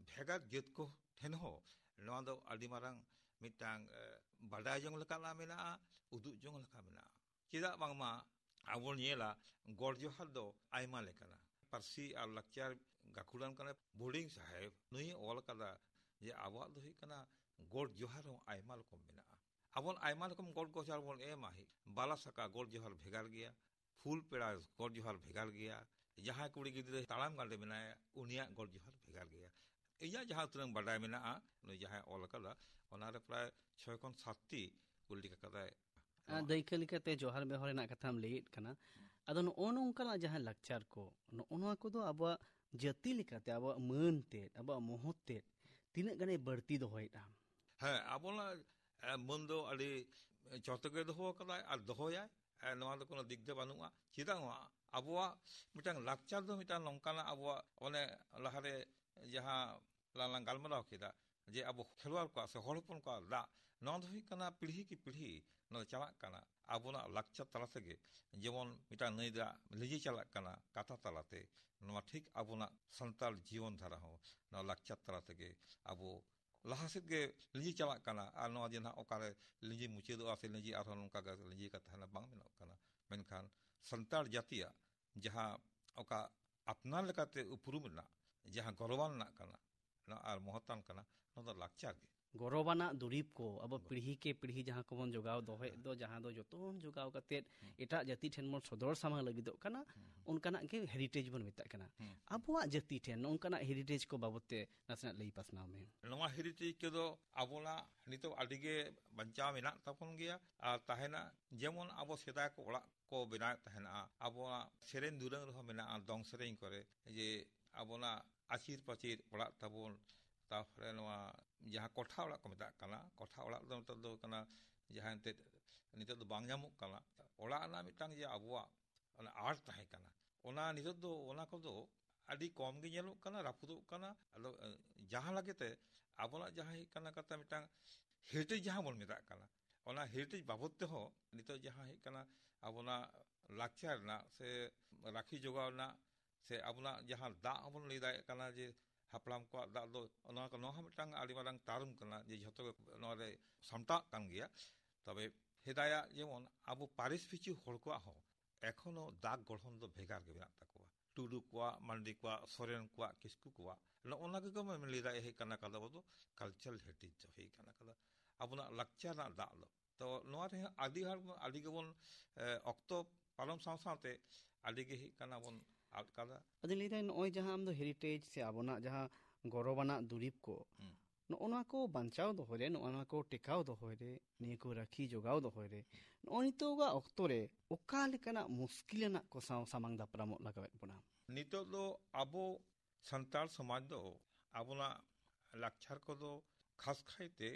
ᱵᱷᱮᱜᱟᱨ ᱡᱟᱹᱛ ᱠᱚ ᱴᱷᱮᱱ ᱦᱚᱸ ᱱᱚᱣᱟ ᱫᱚ ᱟᱹᱰᱤ ᱢᱟᱨᱟᱝ ᱢᱤᱫᱴᱟᱝ, ᱮ, ᱵᱟᱰᱟᱭ ᱡᱚᱝ ᱞᱮᱠᱟᱱᱟᱜ ᱢᱮᱱᱟᱜᱼᱟ, ᱩᱫᱩᱜ ᱡᱚᱝ ᱞᱮᱠᱟ ᱢᱮᱱᱟᱜᱼᱟ᱾ ᱪᱮᱫᱟᱜ ᱵᱟᱝᱢᱟ ᱟᱵᱚ ᱧᱮᱞᱟ, ᱜᱚᱰ ᱡᱚᱦᱟᱨ ᱫᱚ ᱟᱭᱢᱟ ᱞᱮᱠᱟᱱᱟ᱾ ᱯᱟᱹᱨᱥᱤ ᱟᱨ ᱞᱟᱠᱪᱟᱨ ᱜᱟᱹᱠᱷᱩᱲᱟᱱ ᱠᱟᱱᱟ ᱵᱳᱨᱰᱤᱝ ᱥᱟᱦᱮᱵᱽ᱾ ᱱᱩᱭᱮ ᱚᱞ ᱟᱠᱟᱫᱟ ᱡᱮ ᱟᱵᱚᱣᱟᱜ ᱫᱚ ᱦᱩᱭᱩᱜ ᱠᱟᱱᱟ ᱜᱚᱰ ᱡᱚᱦᱟᱨ ᱦᱚᱸ ᱟᱭᱢᱟ ᱨᱚᱠᱚᱢ ᱢᱮᱱᱟᱜᱼᱟ᱾ ᱟᱵᱚ ᱟᱭᱢᱟ ᱨᱚᱠᱚᱢ ᱜᱚᱰ ᱡᱚᱦᱟᱨ ᱵᱚᱱ ᱮᱢᱟ᱾ ᱵᱟᱞᱟ ᱥᱟᱠᱟ ᱜᱚᱰ ᱡᱚᱦᱟᱨ ᱵᱷᱮᱜᱟᱨ ᱜᱮᱭᱟ, ᱯᱷᱩᱞ ᱯᱮᱲᱟ ᱜᱚᱰ ᱡᱚᱦᱟᱨ ᱵᱷᱮᱜᱟᱨ ᱜᱮᱭᱟ, ᱡᱟᱦᱟᱸᱭ ᱠᱩᱲᱤ ᱜᱤᱫᱽᱨᱟᱹ ᱛᱟᱲᱟᱢ ᱜᱟᱸᱰᱮ ᱢᱮᱱᱟᱭᱟ, ᱩᱱᱤᱭᱟᱜ ᱜᱚᱰ ᱡᱚᱦᱟᱨ ᱵᱷᱮᱜᱟᱨ ᱜᱮᱭᱟ᱾ ᱤᱧᱟᱹᱜ ᱡᱟᱦᱟᱸ ᱩᱛᱟᱹᱨᱟᱹᱧ ᱵᱟᱰᱟᱭ ᱢᱮᱱᱟᱜᱼᱟ, ᱱᱩᱭ ᱡᱟᱦᱟᱸᱭ ᱚᱞ ᱟᱠᱟᱫᱟ, ᱚᱱᱟᱨᱮ ᱯᱨᱟᱭ ᱪᱷᱚᱭ ᱠᱷᱚᱱ ᱥᱟᱛᱴᱤ ᱠᱩᱞ ᱞᱮᱠᱟ ᱠᱟᱫᱟᱭ᱾ ᱟᱨ ᱫᱟᱹᱭᱠᱟᱹ ᱞᱮᱠᱟᱛᱮ ᱡᱚᱦᱟᱨ ᱵᱮᱣᱦᱟᱨ ᱨᱮᱱᱟᱜ ᱠᱟᱛᱷᱟᱢ ᱞᱟᱹᱭᱮᱫ ᱠᱟᱱᱟ᱾ ᱟᱫᱚ ᱱᱚᱜᱼᱚ ᱱᱚᱝᱠᱟᱱᱟᱜ ᱡᱟᱦᱟᱸ ᱞᱟᱠᱪᱟᱨ ᱠᱚ, ᱱᱚᱜᱼᱚ ᱱᱚᱣᱟ ᱠᱚᱫᱚ ᱟᱵᱚᱣᱟᱜ ᱡᱟᱹᱛᱤ ᱞᱮᱠᱟᱛᱮ, ᱟᱵᱚᱣᱟᱜ ᱢᱟᱹᱱ ᱛᱮᱫ, ᱟᱵᱚᱣᱟᱜ ᱢᱚᱦᱚᱛ ᱛᱮᱫ ᱛᱤᱱᱟᱹᱜ ᱜᱟᱱᱮ ᱵᱟᱹᱲᱛᱤ ᱫᱚᱦᱚᱭᱮᱫᱼᱟ? ᱦᱮᱸ, ᱟᱵᱚᱱᱟᱜ, ᱮ, ᱢᱟᱹᱱ ᱫᱚ ᱟᱹᱰᱤ ᱪᱚᱨᱛᱚ ᱜᱮ ᱫᱚᱦᱚ ᱟᱠᱟᱫᱟᱭ ᱟᱨ ᱫᱚᱦᱚᱭᱟᱭ᱾ ᱮ, ᱱᱚᱣᱟ ᱫᱚ ᱠᱳᱱᱳ ᱫᱤᱠ ᱫᱚ ᱵᱟᱹᱱᱩᱜᱼᱟ᱾ ᱪᱮᱫᱟᱜ ᱵᱟᱝ? ᱟᱵᱚᱣᱟᱜ ᱢᱤᱫᱴᱟᱝ ᱞᱟᱠᱪᱟᱨ ᱫᱚ ᱢᱤᱫᱴᱟᱝ ᱱᱚᱝᱠᱟᱱᱟᱜ, ᱟᱵᱚᱣᱟᱜ ᱚᱱᱮ ᱞᱟᱦᱟᱨᱮ ᱡᱟᱦᱟᱸ ᱞᱟᱝ ᱜᱟᱞᱢᱟᱨᱟᱣ ᱠᱮᱫᱟ, ᱡᱮ ᱟᱵᱚ ᱠᱷᱮᱨᱣᱟᱲ ᱠᱚᱣᱟᱜ ᱥᱮ ᱦᱚᱲ ᱦᱚᱯᱚᱱ ᱠᱚᱣᱟᱜ ᱫᱟᱜ, ᱱᱚᱣᱟ ᱫᱚ ᱦᱩᱭᱩᱜ ᱠᱟᱱᱟ ᱯᱤᱲᱦᱤ ᱠᱤ ᱯᱤᱲᱦᱤ ᱱᱚᱣᱟ ᱫᱚ ᱪᱟᱞᱟᱜ ᱠᱟᱱᱟ᱾ ᱟᱵᱚᱱᱟᱜ ᱞᱟᱠᱪᱟᱨ ᱛᱟᱞᱟ ᱛᱮᱜᱮ ᱡᱮᱢᱚᱱ ᱢᱤᱫᱴᱟᱝ ᱱᱟᱹᱭ ᱫᱟᱜ ᱞᱤᱸᱡᱤ ᱪᱟᱞᱟᱜ ᱠᱟᱱᱟ ᱠᱟᱛᱷᱟ ᱛᱟᱞᱟᱛᱮ, ᱱᱚᱣᱟ ᱴᱷᱤᱠ ᱟᱵᱚᱱᱟᱜ ᱥᱟᱱᱛᱟᱲ ᱡᱤᱭᱚᱱ ᱫᱷᱟᱨᱟ ᱦᱚᱸ ᱱᱚᱣᱟ ᱞᱟᱠᱪᱟᱨ ᱛᱟᱞᱟ ᱛᱮᱜᱮ ᱟᱵᱚ ᱞᱟᱦᱟ ᱥᱮᱫ ᱜᱮ ᱞᱤᱸᱡᱤ ᱪᱟᱞᱟᱜ ᱠᱟᱱᱟ᱾ ᱟᱨ ᱱᱚᱣᱟ ᱡᱮ ᱱᱟᱦᱟᱜ ᱚᱠᱟᱨᱮ ᱞᱤᱸᱡᱤ ᱢᱩᱪᱟᱹᱫᱚᱜᱼᱟ ᱥᱮ ᱞᱤᱸᱡᱤ ᱟᱨᱦᱚᱸ ᱱᱚᱝᱠᱟ ᱜᱮ ᱞᱤᱸᱡᱤ ᱠᱟᱛᱮ ᱛᱟᱦᱮᱱᱟ, ᱵᱟᱝ ᱢᱮᱱᱚᱜ ᱠᱟᱱᱟ᱾ ᱢᱮᱱᱠᱷᱟᱱ ᱥᱟᱱᱛᱟᱲ ᱡᱟᱹᱛᱤᱭᱟᱜ ᱡᱟᱦᱟᱸ ᱚᱠᱟ ᱟᱯᱱᱟᱨ ᱞᱮᱠᱟᱛᱮ ᱩᱯᱨᱩᱢ ᱨᱮᱱᱟᱜ ᱡᱟᱦᱟᱸ ᱜᱚᱨᱚᱵᱟᱱ ᱨᱮᱱᱟᱜ ᱠᱟᱱᱟ, ᱱᱚᱣᱟ ᱟᱨ ᱢᱚᱦᱚᱛᱟᱱ ᱠᱟᱱᱟ, ᱱᱚᱣᱟ ᱫᱚ ᱞᱟᱠᱪᱟᱨ ᱜᱮ᱾ ᱜᱚᱨᱚᱵᱟᱱᱟᱜ ᱫᱩᱨᱤᱵᱽ ᱠᱚ ᱟᱵᱚ ᱯᱤᱲᱦᱤ ᱠᱮ ᱯᱤᱲᱦᱤ ᱡᱟᱦᱟᱸ ᱠᱚᱵᱚᱱ ᱡᱚᱜᱟᱣ ᱫᱚᱦᱚᱭᱮᱫ ᱫᱚ, ᱡᱟᱦᱟᱸ ᱫᱚ ᱡᱚᱛᱚᱱ ᱡᱚᱜᱟᱣ ᱠᱟᱛᱮᱫ ᱮᱴᱟᱜ ᱡᱟᱹᱛᱤ ᱴᱷᱮᱱ ᱵᱚᱱ ᱥᱚᱫᱚᱨ ᱥᱟᱢᱟᱝ ᱞᱟᱹᱜᱤᱫᱚᱜ ᱠᱟᱱᱟ, ᱚᱱᱠᱟᱱᱟᱜ ᱜᱮ ᱦᱮᱨᱤᱴᱮᱡᱽ ᱵᱚᱱ ᱢᱮᱛᱟᱜ ᱠᱟᱱᱟ᱾ ᱟᱵᱚᱣᱟᱜ ᱡᱟᱹᱛᱤ ᱴᱷᱮᱱ ᱱᱚᱝᱠᱟᱱᱟᱜ ᱦᱮᱨᱤᱴᱮᱡᱽ ᱠᱚ ᱵᱟᱵᱚᱫ ᱛᱮ ᱱᱟᱥᱮᱱᱟᱜ ᱞᱟᱹᱭ ᱯᱟᱥᱱᱟᱣ ᱢᱮ᱾ ᱱᱚᱣᱟ ᱦᱮᱨᱤᱴᱮᱡᱽ ᱠᱚᱫᱚ ᱟᱵᱚᱱᱟᱜ ᱱᱤᱛᱚᱜ ᱟᱹᱰᱤ ᱜᱮ ᱵᱟᱧᱪᱟᱣ ᱢᱮᱱᱟᱜ ᱛᱟᱵᱚᱱ ᱜᱮᱭᱟ ᱟᱨ ᱛᱟᱦᱮᱱᱟ᱾ ᱡᱮᱢᱚᱱ ᱟᱵᱚ ᱥᱮᱫᱟᱭ ᱠᱚ ᱚᱲᱟᱜ ᱠᱚ ᱵᱮᱱᱟᱣᱮᱫ ᱛᱟᱦᱮᱱᱟ, ᱟᱵᱚᱣᱟᱜ ᱥᱮᱨᱮᱧ ᱫᱩᱨᱟᱹᱝ ᱨᱮᱦᱚᱸ ᱢᱮᱱᱟᱜᱼᱟ, ᱫᱚᱝ ᱥᱮᱨᱮᱧ ᱠᱚᱨᱮ, ᱡᱮ ᱟᱵᱚᱱᱟᱜ ᱟᱹᱪᱤᱨ ᱯᱟᱹᱪᱤᱨ ᱚᱲᱟᱜ ᱛᱟᱵᱚᱱ, ᱛᱟᱨᱯᱚᱨᱮ ᱱᱚᱣᱟ ᱡᱟᱦᱟᱸ ᱠᱚᱴᱷᱟ ᱚᱲᱟᱜ ᱠᱚ ᱢᱮᱛᱟᱜ ᱠᱟᱱᱟ, ᱠᱚᱴᱷᱟ ᱚᱲᱟᱜ ᱫᱚ ᱱᱤᱛᱚᱜ ᱫᱚ ᱠᱟᱱᱟ ᱡᱟᱦᱟᱸ ᱮᱱᱛᱮᱫ ᱱᱤᱛᱚᱜ ᱫᱚ ᱵᱟᱝ ᱧᱟᱢᱚᱜ ᱠᱟᱱᱟ᱾ ᱚᱲᱟᱜ ᱨᱮᱱᱟᱜ ᱢᱤᱫᱴᱟᱝ ᱡᱮ ᱟᱵᱚᱣᱟᱜ ᱚᱱᱟ ᱟᱨᱴ ᱛᱟᱦᱮᱸ ᱠᱟᱱᱟ, ᱚᱱᱟ ᱱᱤᱛᱚᱜ ᱫᱚ ᱚᱱᱟ ᱠᱚᱫᱚ ᱟᱹᱰᱤ ᱠᱚᱢ ᱜᱮ ᱧᱮᱞᱚᱜ ᱠᱟᱱᱟ, ᱨᱟᱹᱯᱩᱫᱚᱜ ᱠᱟᱱᱟ᱾ ᱟᱫᱚ ᱡᱟᱦᱟᱸ ᱞᱟᱹᱜᱤᱫ ᱛᱮ ᱟᱵᱚᱱᱟᱜ ᱡᱟᱦᱟᱸ ᱦᱩᱭᱩᱜ ᱠᱟᱱᱟ ᱠᱟᱛᱷᱟ ᱢᱤᱫᱴᱟᱝ ᱦᱮᱨᱤᱴᱮᱡᱽ ᱡᱟᱦᱟᱸ ᱵᱚᱱ ᱢᱮᱛᱟᱜ ᱠᱟᱱᱟ, ᱚᱱᱟ ᱦᱮᱨᱤᱴᱮᱡᱽ ᱵᱟᱵᱚᱫ ᱛᱮᱦᱚᱸ ᱱᱤᱛᱚᱜ ᱡᱟᱦᱟᱸ ᱦᱩᱭᱩᱜ ᱠᱟᱱᱟ ᱟᱵᱚᱱᱟᱜ ᱞᱟᱠᱪᱟᱨ ᱨᱮᱱᱟᱜ ᱥᱮ ᱨᱟᱹᱠᱷᱤ ᱡᱚᱜᱟᱣ ᱨᱮᱱᱟᱜ ᱥᱮ ᱟᱵᱚᱱᱟᱜ ᱡᱟᱦᱟᱸ ᱫᱟᱜ ᱦᱚᱸᱵᱚᱱ ᱞᱟᱹᱭ ᱫᱟᱲᱮᱭᱟᱜ ᱠᱟᱱᱟ ᱡᱮ ᱦᱟᱯᱲᱟᱢ ᱠᱚᱣᱟᱜ ᱫᱟᱜ ᱫᱚ ᱚᱱᱟ ᱠᱚ, ᱱᱚᱣᱟ ᱦᱚᱸ ᱢᱤᱫᱴᱟᱝ ᱟᱹᱰᱤ ᱢᱟᱨᱟᱝ ᱴᱟᱨᱢ ᱠᱟᱱᱟ ᱡᱮ ᱡᱷᱚᱛᱚ ᱜᱮ ᱱᱚᱣᱟ ᱨᱮ ᱥᱟᱢᱴᱟᱜ ᱠᱟᱱ ᱜᱮᱭᱟ᱾ ᱛᱚᱵᱮ ᱥᱮᱫᱟᱭᱟᱜ ᱡᱮᱢᱚᱱ ᱟᱵᱚ ᱯᱟᱹᱨᱤᱥ ᱯᱤᱪᱷᱩ ᱦᱚᱲ ᱠᱚᱣᱟᱜ ᱦᱚᱸ ᱮᱠᱷᱚᱱᱳ ᱫᱟᱜ ᱜᱚᱲᱦᱚᱱ ᱫᱚ ᱵᱷᱮᱜᱟᱨ ᱜᱮ ᱢᱮᱱᱟᱜ ᱛᱟᱠᱚᱣᱟ᱾ ᱴᱩᱰᱩ ᱠᱚᱣᱟᱜ, ᱢᱟᱱᱰᱤ ᱠᱚᱣᱟᱜ, ᱥᱚᱨᱮᱱ ᱠᱚᱣᱟᱜ, ᱠᱤᱥᱠᱩ ᱠᱚᱣᱟᱜ, ᱱᱚᱜᱼᱚ ᱱᱚᱣᱟ ᱜᱮ ᱠᱚ ᱞᱟᱹᱭ ᱫᱟᱲᱮᱭᱟᱜ ᱦᱩᱭᱩᱜ ᱠᱟᱱᱟ ᱠᱟᱫᱟ ᱵᱚ ᱫᱚ ᱠᱟᱞᱪᱟᱨᱟᱞ ᱦᱮᱨᱤᱴᱮᱡᱽ ᱫᱚ ᱦᱩᱭ ᱠᱟᱱᱟ ᱠᱟᱫᱟ ᱟᱵᱚᱱᱟᱜ ᱞᱟᱠᱪᱟᱨ ᱨᱮᱱᱟᱜ ᱫᱟᱜ ᱫᱚ᱾ ᱛᱚ ᱱᱚᱣᱟ ᱨᱮᱦᱚᱸ ᱟᱹᱰᱤ ᱦᱚᱲ ᱟᱹᱰᱤ ᱜᱮᱵᱚᱱ, ᱮ, ᱚᱠᱛᱚ ᱯᱟᱨᱚᱢ ᱥᱟᱶ ᱥᱟᱶᱛᱮ ᱟᱹᱰᱤ ᱜᱮ ᱦᱩᱭᱩᱜ ᱠᱟᱱᱟ ᱵᱚᱱ ᱟᱫ ᱠᱟᱫᱟ᱾ ᱟᱫᱚᱧ ᱞᱟᱹᱭᱫᱟ, ᱱᱚᱜᱼᱚᱭ ᱡᱟᱦᱟᱸ ᱟᱢ ᱫᱚ ᱦᱮᱨᱤᱴᱮᱡᱽ ᱥᱮ ᱟᱵᱚᱱᱟᱜ ᱡᱟᱦᱟᱸ ᱜᱚᱨᱚᱵᱟᱱᱟᱜ ᱫᱩᱨᱤᱵᱽ ᱠᱚ, ᱦᱩᱸ᱾ ᱱᱚᱜᱼᱚ ᱱᱚᱣᱟ ᱠᱚ ᱵᱟᱧᱪᱟᱣ ᱫᱚᱦᱚᱭ ᱨᱮ, ᱱᱚᱜᱼᱚ ᱱᱚᱣᱟ ᱠᱚ ᱴᱮᱠᱟᱣ ᱫᱚᱦᱚᱭ ᱨᱮ, ᱱᱤᱭᱟᱹ ᱠᱚ ᱨᱟᱹᱠᱷᱤ ᱡᱚᱜᱟᱣ ᱫᱚᱦᱚᱭ ᱨᱮ, ᱱᱚᱜᱼᱚᱭ ᱱᱤᱛᱚᱜᱟᱜ ᱚᱠᱛᱚ ᱨᱮ ᱚᱠᱟ ᱞᱮᱠᱟᱱᱟᱜ ᱢᱩᱥᱠᱤᱞ ᱟᱱᱟᱜ ᱠᱚ ᱥᱟᱶ ᱥᱟᱢᱟᱝ ᱫᱟᱯᱨᱟᱢᱚᱜ ᱞᱟᱜᱟᱣᱮᱫ ᱵᱚᱱᱟ? ᱱᱤᱛᱚᱜ ᱫᱚ ᱟᱵᱚ ᱥᱟᱱᱛᱟᱲ ᱥᱚᱢᱟᱡᱽ ᱫᱚ ᱟᱵᱚᱱᱟᱜ ᱞᱟᱠᱪᱟᱨ ᱠᱚᱫᱚ ᱠᱷᱟᱥ ᱠᱟᱭᱛᱮ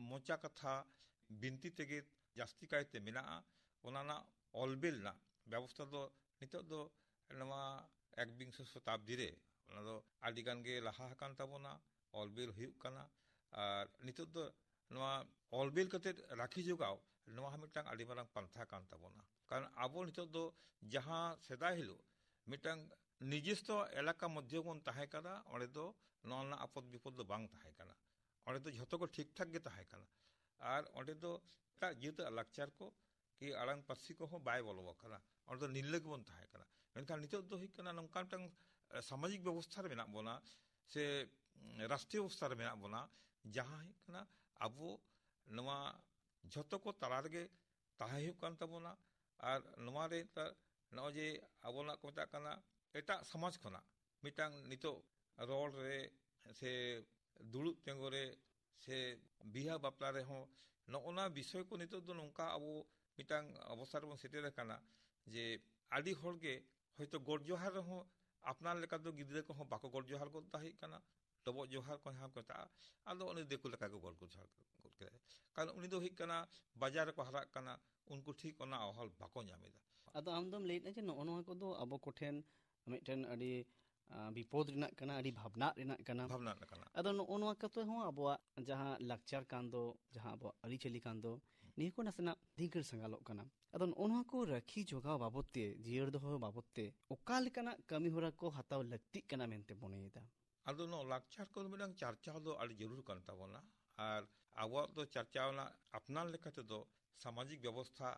ᱢᱚᱪᱟ ᱠᱟᱛᱷᱟ, ᱵᱤᱱᱛᱤ ᱛᱮᱜᱮ ᱡᱟᱹᱥᱛᱤ ᱠᱟᱭᱛᱮ ᱢᱮᱱᱟᱜᱼᱟ᱾ ᱚᱱᱟ ᱨᱮᱱᱟᱜ ᱚᱞ ᱵᱤᱞ ᱨᱮᱱᱟᱜ ᱵᱮᱵᱚᱥᱛᱷᱟ ᱫᱚ ᱱᱤᱛᱚᱜ ᱫᱚ ᱱᱚᱣᱟ ᱮᱠᱵᱤᱝᱥᱚ ᱥᱚᱛᱟᱵᱫᱤ ᱨᱮ ᱚᱱᱟ ᱫᱚ ᱟᱹᱰᱤ ᱜᱟᱱ ᱜᱮ ᱞᱟᱦᱟ ᱟᱠᱟᱱ ᱛᱟᱵᱚᱱᱟ, ᱚᱞ ᱵᱤᱞ ᱦᱩᱭᱩᱜ ᱠᱟᱱᱟ᱾ ᱟᱨ ᱱᱤᱛᱚᱜ ᱫᱚ ᱱᱚᱣᱟ ᱚᱞ ᱵᱤᱞ ᱠᱟᱛᱮ ᱨᱟᱹᱠᱷᱤ ᱡᱚᱜᱟᱣ, ᱱᱚᱣᱟ ᱦᱚᱸ ᱢᱤᱫᱴᱟᱝ ᱟᱹᱰᱤ ᱢᱟᱨᱟᱝ ᱯᱟᱱᱛᱷᱟ ᱠᱟᱱ ᱛᱟᱵᱚᱱᱟ᱾ ᱠᱟᱨᱚᱱ ᱟᱵᱚ ᱱᱤᱛᱚᱜ ᱫᱚ ᱡᱟᱦᱟᱸ ᱥᱮᱫᱟᱭ ᱦᱤᱞᱳᱜ ᱢᱤᱫᱴᱟᱝ ᱱᱤᱡᱮᱥᱛᱚ ᱮᱞᱟᱠᱟ ᱢᱚᱫᱽᱫᱷᱮ ᱵᱚᱱ ᱛᱟᱦᱮᱸ ᱠᱟᱱᱟ, ᱚᱸᱰᱮ ᱫᱚ ᱱᱚᱣᱟ ᱨᱮᱱᱟᱜ ᱟᱯᱚᱫ ᱵᱤᱯᱚᱫ ᱫᱚ ᱵᱟᱝ ᱛᱟᱦᱮᱸ ᱠᱟᱱᱟ᱾ ᱚᱸᱰᱮ ᱫᱚ ᱡᱷᱚᱛᱚ ᱠᱚ ᱴᱷᱤᱠ ᱴᱷᱟᱠ ᱜᱮ ᱛᱟᱦᱮᱸ ᱠᱟᱱᱟ᱾ ᱟᱨ ᱚᱸᱰᱮ ᱫᱚ ᱮᱴᱟᱜ ᱡᱟᱹᱛᱟᱜ ᱞᱟᱠᱪᱟᱨ ᱠᱚ ᱠᱤ ᱟᱲᱟᱝ ᱯᱟᱹᱨᱥᱤ ᱠᱚᱦᱚᱸ ᱵᱟᱭ ᱵᱚᱞᱚ ᱟᱠᱟᱱᱟ, ᱚᱸᱰᱮ ᱫᱚ ᱱᱤᱨᱞᱟᱹ ᱜᱮᱵᱚᱱ ᱛᱟᱦᱮᱸ ᱠᱟᱱᱟ᱾ ᱢᱮᱱᱠᱷᱟᱱ ᱱᱤᱛᱚᱜ ᱫᱚ ᱦᱩᱭᱩᱜ ᱠᱟᱱᱟ ᱱᱚᱝᱠᱟ ᱢᱤᱫᱴᱟᱝ, ᱮ, ᱥᱟᱢᱟᱡᱤᱠ ᱵᱮᱵᱚᱥᱛᱷᱟ ᱨᱮ ᱢᱮᱱᱟᱜ ᱵᱚᱱᱟ ᱥᱮ, ᱩᱸ, ᱨᱟᱥᱴᱨᱤᱭᱚ ᱵᱮᱵᱚᱥᱛᱷᱟ ᱨᱮ ᱢᱮᱱᱟᱜ ᱵᱚᱱᱟ, ᱡᱟᱦᱟᱸ ᱦᱩᱭᱩᱜ ᱠᱟᱱᱟ ᱟᱵᱚ ᱱᱚᱣᱟ ᱡᱷᱚᱛᱚ ᱠᱚ ᱛᱟᱞᱟ ᱨᱮᱜᱮ ᱛᱟᱦᱮᱸ ᱦᱩᱭᱩᱜ ᱠᱟᱱ ᱛᱟᱵᱚᱱᱟ᱾ ᱟᱨ ᱱᱚᱣᱟ ᱨᱮ ᱱᱮᱛᱟᱨ ᱱᱚᱜᱼᱚᱭ ᱡᱮ ᱟᱵᱚᱱᱟᱜ ᱠᱚ ᱢᱮᱛᱟᱜ ᱠᱟᱱᱟ ᱮᱴᱟᱜ ᱥᱚᱢᱟᱡᱽ ᱠᱷᱚᱱᱟᱜ ᱢᱤᱫᱴᱟᱝ ᱱᱤᱛᱚᱜ ᱨᱚᱲ ᱨᱮ ᱥᱮ ᱫᱩᱲᱩᱵ ᱛᱤᱸᱜᱩ ᱨᱮ ᱥᱮ ᱵᱤᱦᱟᱹ ᱵᱟᱯᱞᱟ ᱨᱮᱦᱚᱸ ᱱᱚᱜᱼᱚ ᱱᱟ ᱵᱤᱥᱚᱭ ᱠᱚ ᱱᱤᱛᱚᱜ ᱫᱚ ᱱᱚᱝᱠᱟ ᱟᱵᱚ ᱢᱤᱫᱴᱟᱝ ᱚᱵᱚᱥᱛᱷᱟ ᱨᱮᱵᱚᱱ ᱥᱮᱴᱮᱨ ᱟᱠᱟᱱᱟ ᱡᱮ ᱟᱹᱰᱤ ᱦᱚᱲ ᱜᱮ ᱦᱚᱭᱛᱳ ᱜᱚᱰ ᱡᱚᱦᱟᱨ ᱨᱮᱦᱚᱸ ᱟᱯᱱᱟᱨ ᱞᱮᱠᱟ ᱫᱚ ᱜᱤᱫᱽᱨᱟᱹ ᱠᱚᱦᱚᱸ ᱵᱟᱠᱚ ᱜᱚᱰ ᱡᱚᱦᱟᱨ ᱜᱚᱫ ᱫᱟᱲᱮᱭᱟᱜ ᱠᱟᱱᱟ᱾ ᱰᱚᱵᱚᱜ ᱡᱚᱦᱟᱨ ᱠᱚ ᱡᱟᱦᱟᱸ ᱠᱚ ᱢᱮᱛᱟᱜᱼᱟ, ᱟᱫᱚ ᱩᱱᱤ ᱫᱤᱠᱩ ᱞᱮᱠᱟ ᱜᱮ ᱜᱚᱰ ᱡᱚᱦᱟᱨ ᱜᱚᱫ ᱠᱮᱫᱟᱭ᱾ ᱠᱟᱨᱚᱱ ᱩᱱᱤ ᱫᱚ ᱦᱩᱭᱩᱜ ᱠᱟᱱᱟ ᱵᱟᱡᱟᱨ ᱨᱮᱠᱚ ᱦᱟᱨᱟᱜ ᱠᱟᱱᱟ, ᱩᱱᱠᱩ ᱴᱷᱤᱠ ᱚᱱᱟ ᱟᱦᱚᱞ ᱵᱟᱠᱚ ᱧᱟᱢ ᱮᱫᱟ᱾ ᱟᱫᱚ ᱟᱢ ᱫᱚᱢ ᱞᱟᱹᱭᱮᱫᱼᱟ ᱡᱮ ᱱᱚᱜᱼᱚ ᱱᱚᱣᱟ ᱠᱚᱫᱚ ᱟᱵᱚ ᱠᱚᱴᱷᱮᱱ ᱢᱤᱫᱴᱮᱱ ᱟᱹᱰᱤ, ᱟᱸ, ᱵᱤᱯᱚᱫ ᱨᱮᱱᱟᱜ ᱠᱟᱱᱟ, ᱟᱹᱰᱤ ᱵᱷᱟᱵᱽᱱᱟᱜ ᱨᱮᱱᱟᱜ ᱠᱟᱱᱟ᱾ ᱵᱷᱟᱵᱽᱱᱟᱜ ᱨᱮᱱᱟᱜ ᱠᱟᱱᱟ᱾ ᱟᱫᱚ ᱱᱚᱜᱼᱚ ᱱᱚᱣᱟ ᱠᱟᱛᱮ ᱦᱚᱸ ᱟᱵᱚᱣᱟᱜ ᱡᱟᱦᱟᱸ ᱞᱟᱠᱪᱟᱨ ᱠᱟᱱ ᱫᱚ, ᱡᱟᱦᱟᱸ ᱟᱵᱚᱣᱟᱜ ᱟᱹᱨᱤᱪᱟᱹᱞᱤ ᱠᱟᱱ ᱫᱚ, ᱱᱤᱭᱟᱹ ᱠᱚ ᱱᱟᱥᱮᱱᱟᱜ ᱫᱷᱤᱸᱜᱟᱹᱲ ᱥᱟᱸᱜᱟᱞᱚᱜ ᱠᱟᱱᱟ᱾ ᱟᱫᱚ ᱱᱚᱜᱼᱚ ᱱᱚᱣᱟ ᱠᱚ ᱨᱟᱹᱠᱷᱤ ᱡᱚᱜᱟᱣ ᱵᱟᱵᱚᱫ ᱛᱮ, ᱡᱤᱭᱟᱹᱲ ᱫᱚᱦᱚ ᱵᱟᱵᱚᱫ ᱛᱮ ᱚᱠᱟ ᱞᱮᱠᱟᱱᱟᱜ ᱠᱟᱹᱢᱤ ᱦᱚᱨᱟ ᱠᱚ ᱦᱟᱛᱟᱣ ᱞᱟᱹᱠᱛᱤᱜ ᱠᱟᱱᱟ ᱢᱮᱱᱛᱮ ᱢᱚᱱᱮᱭᱮᱫᱟ? ᱟᱫᱚ ᱱᱚᱣᱟ ᱞᱟᱠᱪᱟᱨ ᱠᱚᱫᱚ ᱢᱤᱫᱴᱟᱝ ᱪᱟᱨᱪᱟᱣ ᱫᱚ ᱟᱹᱰᱤ ᱡᱟᱹᱨᱩᱲ ᱠᱟᱱ ᱛᱟᱵᱚᱱᱟ᱾ ᱟᱨ ᱟᱵᱚᱣᱟᱜ ᱫᱚ ᱪᱟᱨᱪᱟᱣ ᱨᱮᱱᱟᱜ ᱟᱯᱱᱟᱨ ᱞᱮᱠᱟ ᱛᱮᱫᱚ ᱥᱟᱢᱟᱡᱤᱠ ᱵᱮᱵᱚᱥᱛᱷᱟ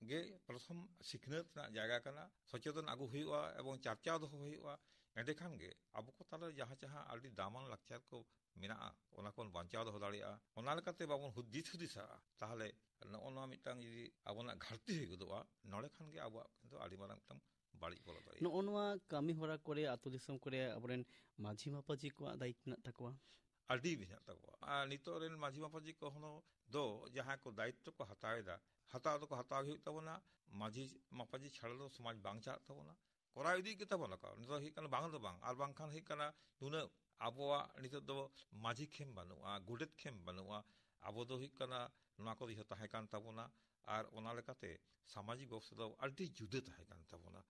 ᱜᱮ ᱯᱨᱚᱛᱷᱚᱢ ᱥᱤᱠᱷᱱᱟᱹᱛ ᱨᱮᱱᱟᱜ ᱡᱟᱭᱜᱟ ᱠᱟᱱᱟ᱾ ᱥᱚᱪᱮᱛᱚᱱ ᱟᱹᱜᱩ ᱦᱩᱭᱩᱜᱼᱟ ᱮᱵᱚᱝ ᱪᱟᱨᱪᱟᱣ ᱫᱚᱦᱚ ᱦᱩᱭᱩᱜᱼᱟ᱾ ᱮᱸᱰᱮᱠᱷᱟᱱ ᱜᱮ ᱟᱵᱚ ᱠᱚ ᱛᱟᱞᱟᱨᱮ ᱡᱟᱦᱟᱸ ᱡᱟᱦᱟᱸ ᱟᱹᱰᱤ ᱫᱟᱢᱟᱱ ᱞᱟᱠᱪᱟᱨ ᱠᱚ ᱢᱮᱱᱟᱜᱼᱟ, ᱚᱱᱟ ᱠᱚᱵᱚᱱ ᱵᱟᱧᱪᱟᱣ ᱫᱚᱦᱚ ᱫᱟᱲᱮᱭᱟᱜᱼᱟ᱾ ᱚᱱᱟ ᱞᱮᱠᱟᱛᱮ ᱵᱟᱵᱚᱱ ᱦᱩᱫ-, ᱫᱤᱥ ᱦᱩᱫᱤᱥᱟ, ᱛᱟᱦᱚᱞᱮ ᱱᱚᱜᱼᱚ ᱱᱚᱣᱟ ᱢᱤᱫᱴᱟᱝ ᱡᱩᱫᱤ ᱟᱵᱚᱱᱟᱜ ᱜᱷᱟᱴᱛᱤ ᱦᱩᱭ ᱜᱚᱫᱚᱜᱼᱟ, ᱱᱚᱰᱮ ᱠᱷᱟᱱ ᱜᱮ ᱟᱵᱚᱣᱟᱜ ᱠᱤᱱᱛᱩ ᱟᱹᱰᱤ ᱢᱟᱨᱟᱝ ᱢᱤᱫᱴᱟᱝ ᱵᱟᱹᱲᱤᱡ ᱵᱚᱞᱚ ᱫᱟᱲᱮᱭᱟᱜᱼᱟ᱾ ᱱᱚᱜᱼᱚ ᱱᱚᱣᱟ ᱠᱟᱹᱢᱤ ᱦᱚᱨᱟ ᱠᱚᱨᱮ ᱟᱹᱛᱩ ᱫᱤᱥᱚᱢ ᱠᱚᱨᱮ ᱟᱵᱚᱨᱮᱱ ᱢᱟᱹᱡᱷᱤ ᱢᱟᱯᱟᱡᱷᱤ ᱠᱚᱣᱟᱜ ᱫᱟᱭᱤᱛᱛᱚ ᱢᱮᱱᱟᱜ ᱛᱟᱠᱚᱣᱟ? ᱟᱹᱰᱤ ᱢᱮᱱᱟᱜ ᱛᱟᱠᱚᱣᱟ᱾ ᱟᱨ ᱱᱤᱛᱚᱜ ᱨᱮᱱ ᱢᱟᱹᱡᱷᱤ ᱢᱟᱯᱟᱡᱷᱤ ᱠᱚᱦᱚᱸ ᱫᱚ ᱡᱟᱦᱟᱸᱭ ᱠᱚ ᱫᱟᱭᱤᱛᱛᱚ ᱠᱚ ᱦᱟᱛᱟᱣ ᱮᱫᱟ, ᱦᱟᱛᱟᱣ ᱫᱚᱠᱚ ᱦᱟᱛᱟᱣ ᱜᱮ ᱦᱩᱭᱩᱜ ᱛᱟᱵᱚᱱᱟ᱾ ᱢᱟᱹᱡᱷᱤ ᱢᱟᱯᱟᱡᱷᱤ ᱪᱷᱟᱲᱟ ᱫᱚ ᱥᱚᱢᱟᱡᱽ ᱵᱟᱝ ᱪᱟᱞᱟᱜ ᱛᱟᱵᱚᱱᱟ᱾ ᱠᱚᱨᱟᱣ ᱤᱫᱤᱭᱮᱫ ᱜᱮ ᱛᱟᱵᱚᱱᱟ ᱠᱚ᱾ ᱱᱤᱛᱚᱜ ᱦᱩᱭᱩᱜ ᱠᱟᱱᱟ ᱵᱟᱝ ᱫᱚ ᱵᱟᱝ, ᱟᱨ ᱵᱟᱝᱠᱷᱟᱱ ᱦᱩᱭᱩᱜ ᱠᱟᱱᱟ ᱱᱩᱱᱟᱹᱜ ᱟᱵᱚᱣᱟᱜ ᱱᱤᱛᱚᱜ ᱫᱚ ᱢᱟᱹᱡᱷᱤ ᱠᱷᱮᱢ ᱵᱟᱹᱱᱩᱜᱼᱟ, ᱜᱚᱰᱮᱛ ᱠᱷᱮᱢ ᱵᱟᱹᱱᱩᱜᱼᱟ᱾ ᱟᱵᱚ ᱫᱚ ᱦᱩᱭᱩᱜ ᱠᱟᱱᱟ ᱱᱚᱣᱟ ᱠᱚ ᱡᱚᱛᱚ ᱛᱟᱦᱮᱸ ᱠᱟᱱ ᱛᱟᱵᱚᱱᱟ, ᱟᱨ ᱚᱱᱟ ᱞᱮᱠᱟᱛᱮ ᱥᱟᱢᱟᱡᱤᱠ ᱵᱮᱵᱚᱥᱛᱷᱟ ᱫᱚ ᱟᱹᱰᱤ ᱡᱩᱫᱟᱹ ᱛᱟᱦᱮᱸ ᱠᱟᱱ ᱛᱟᱵᱚᱱᱟ᱾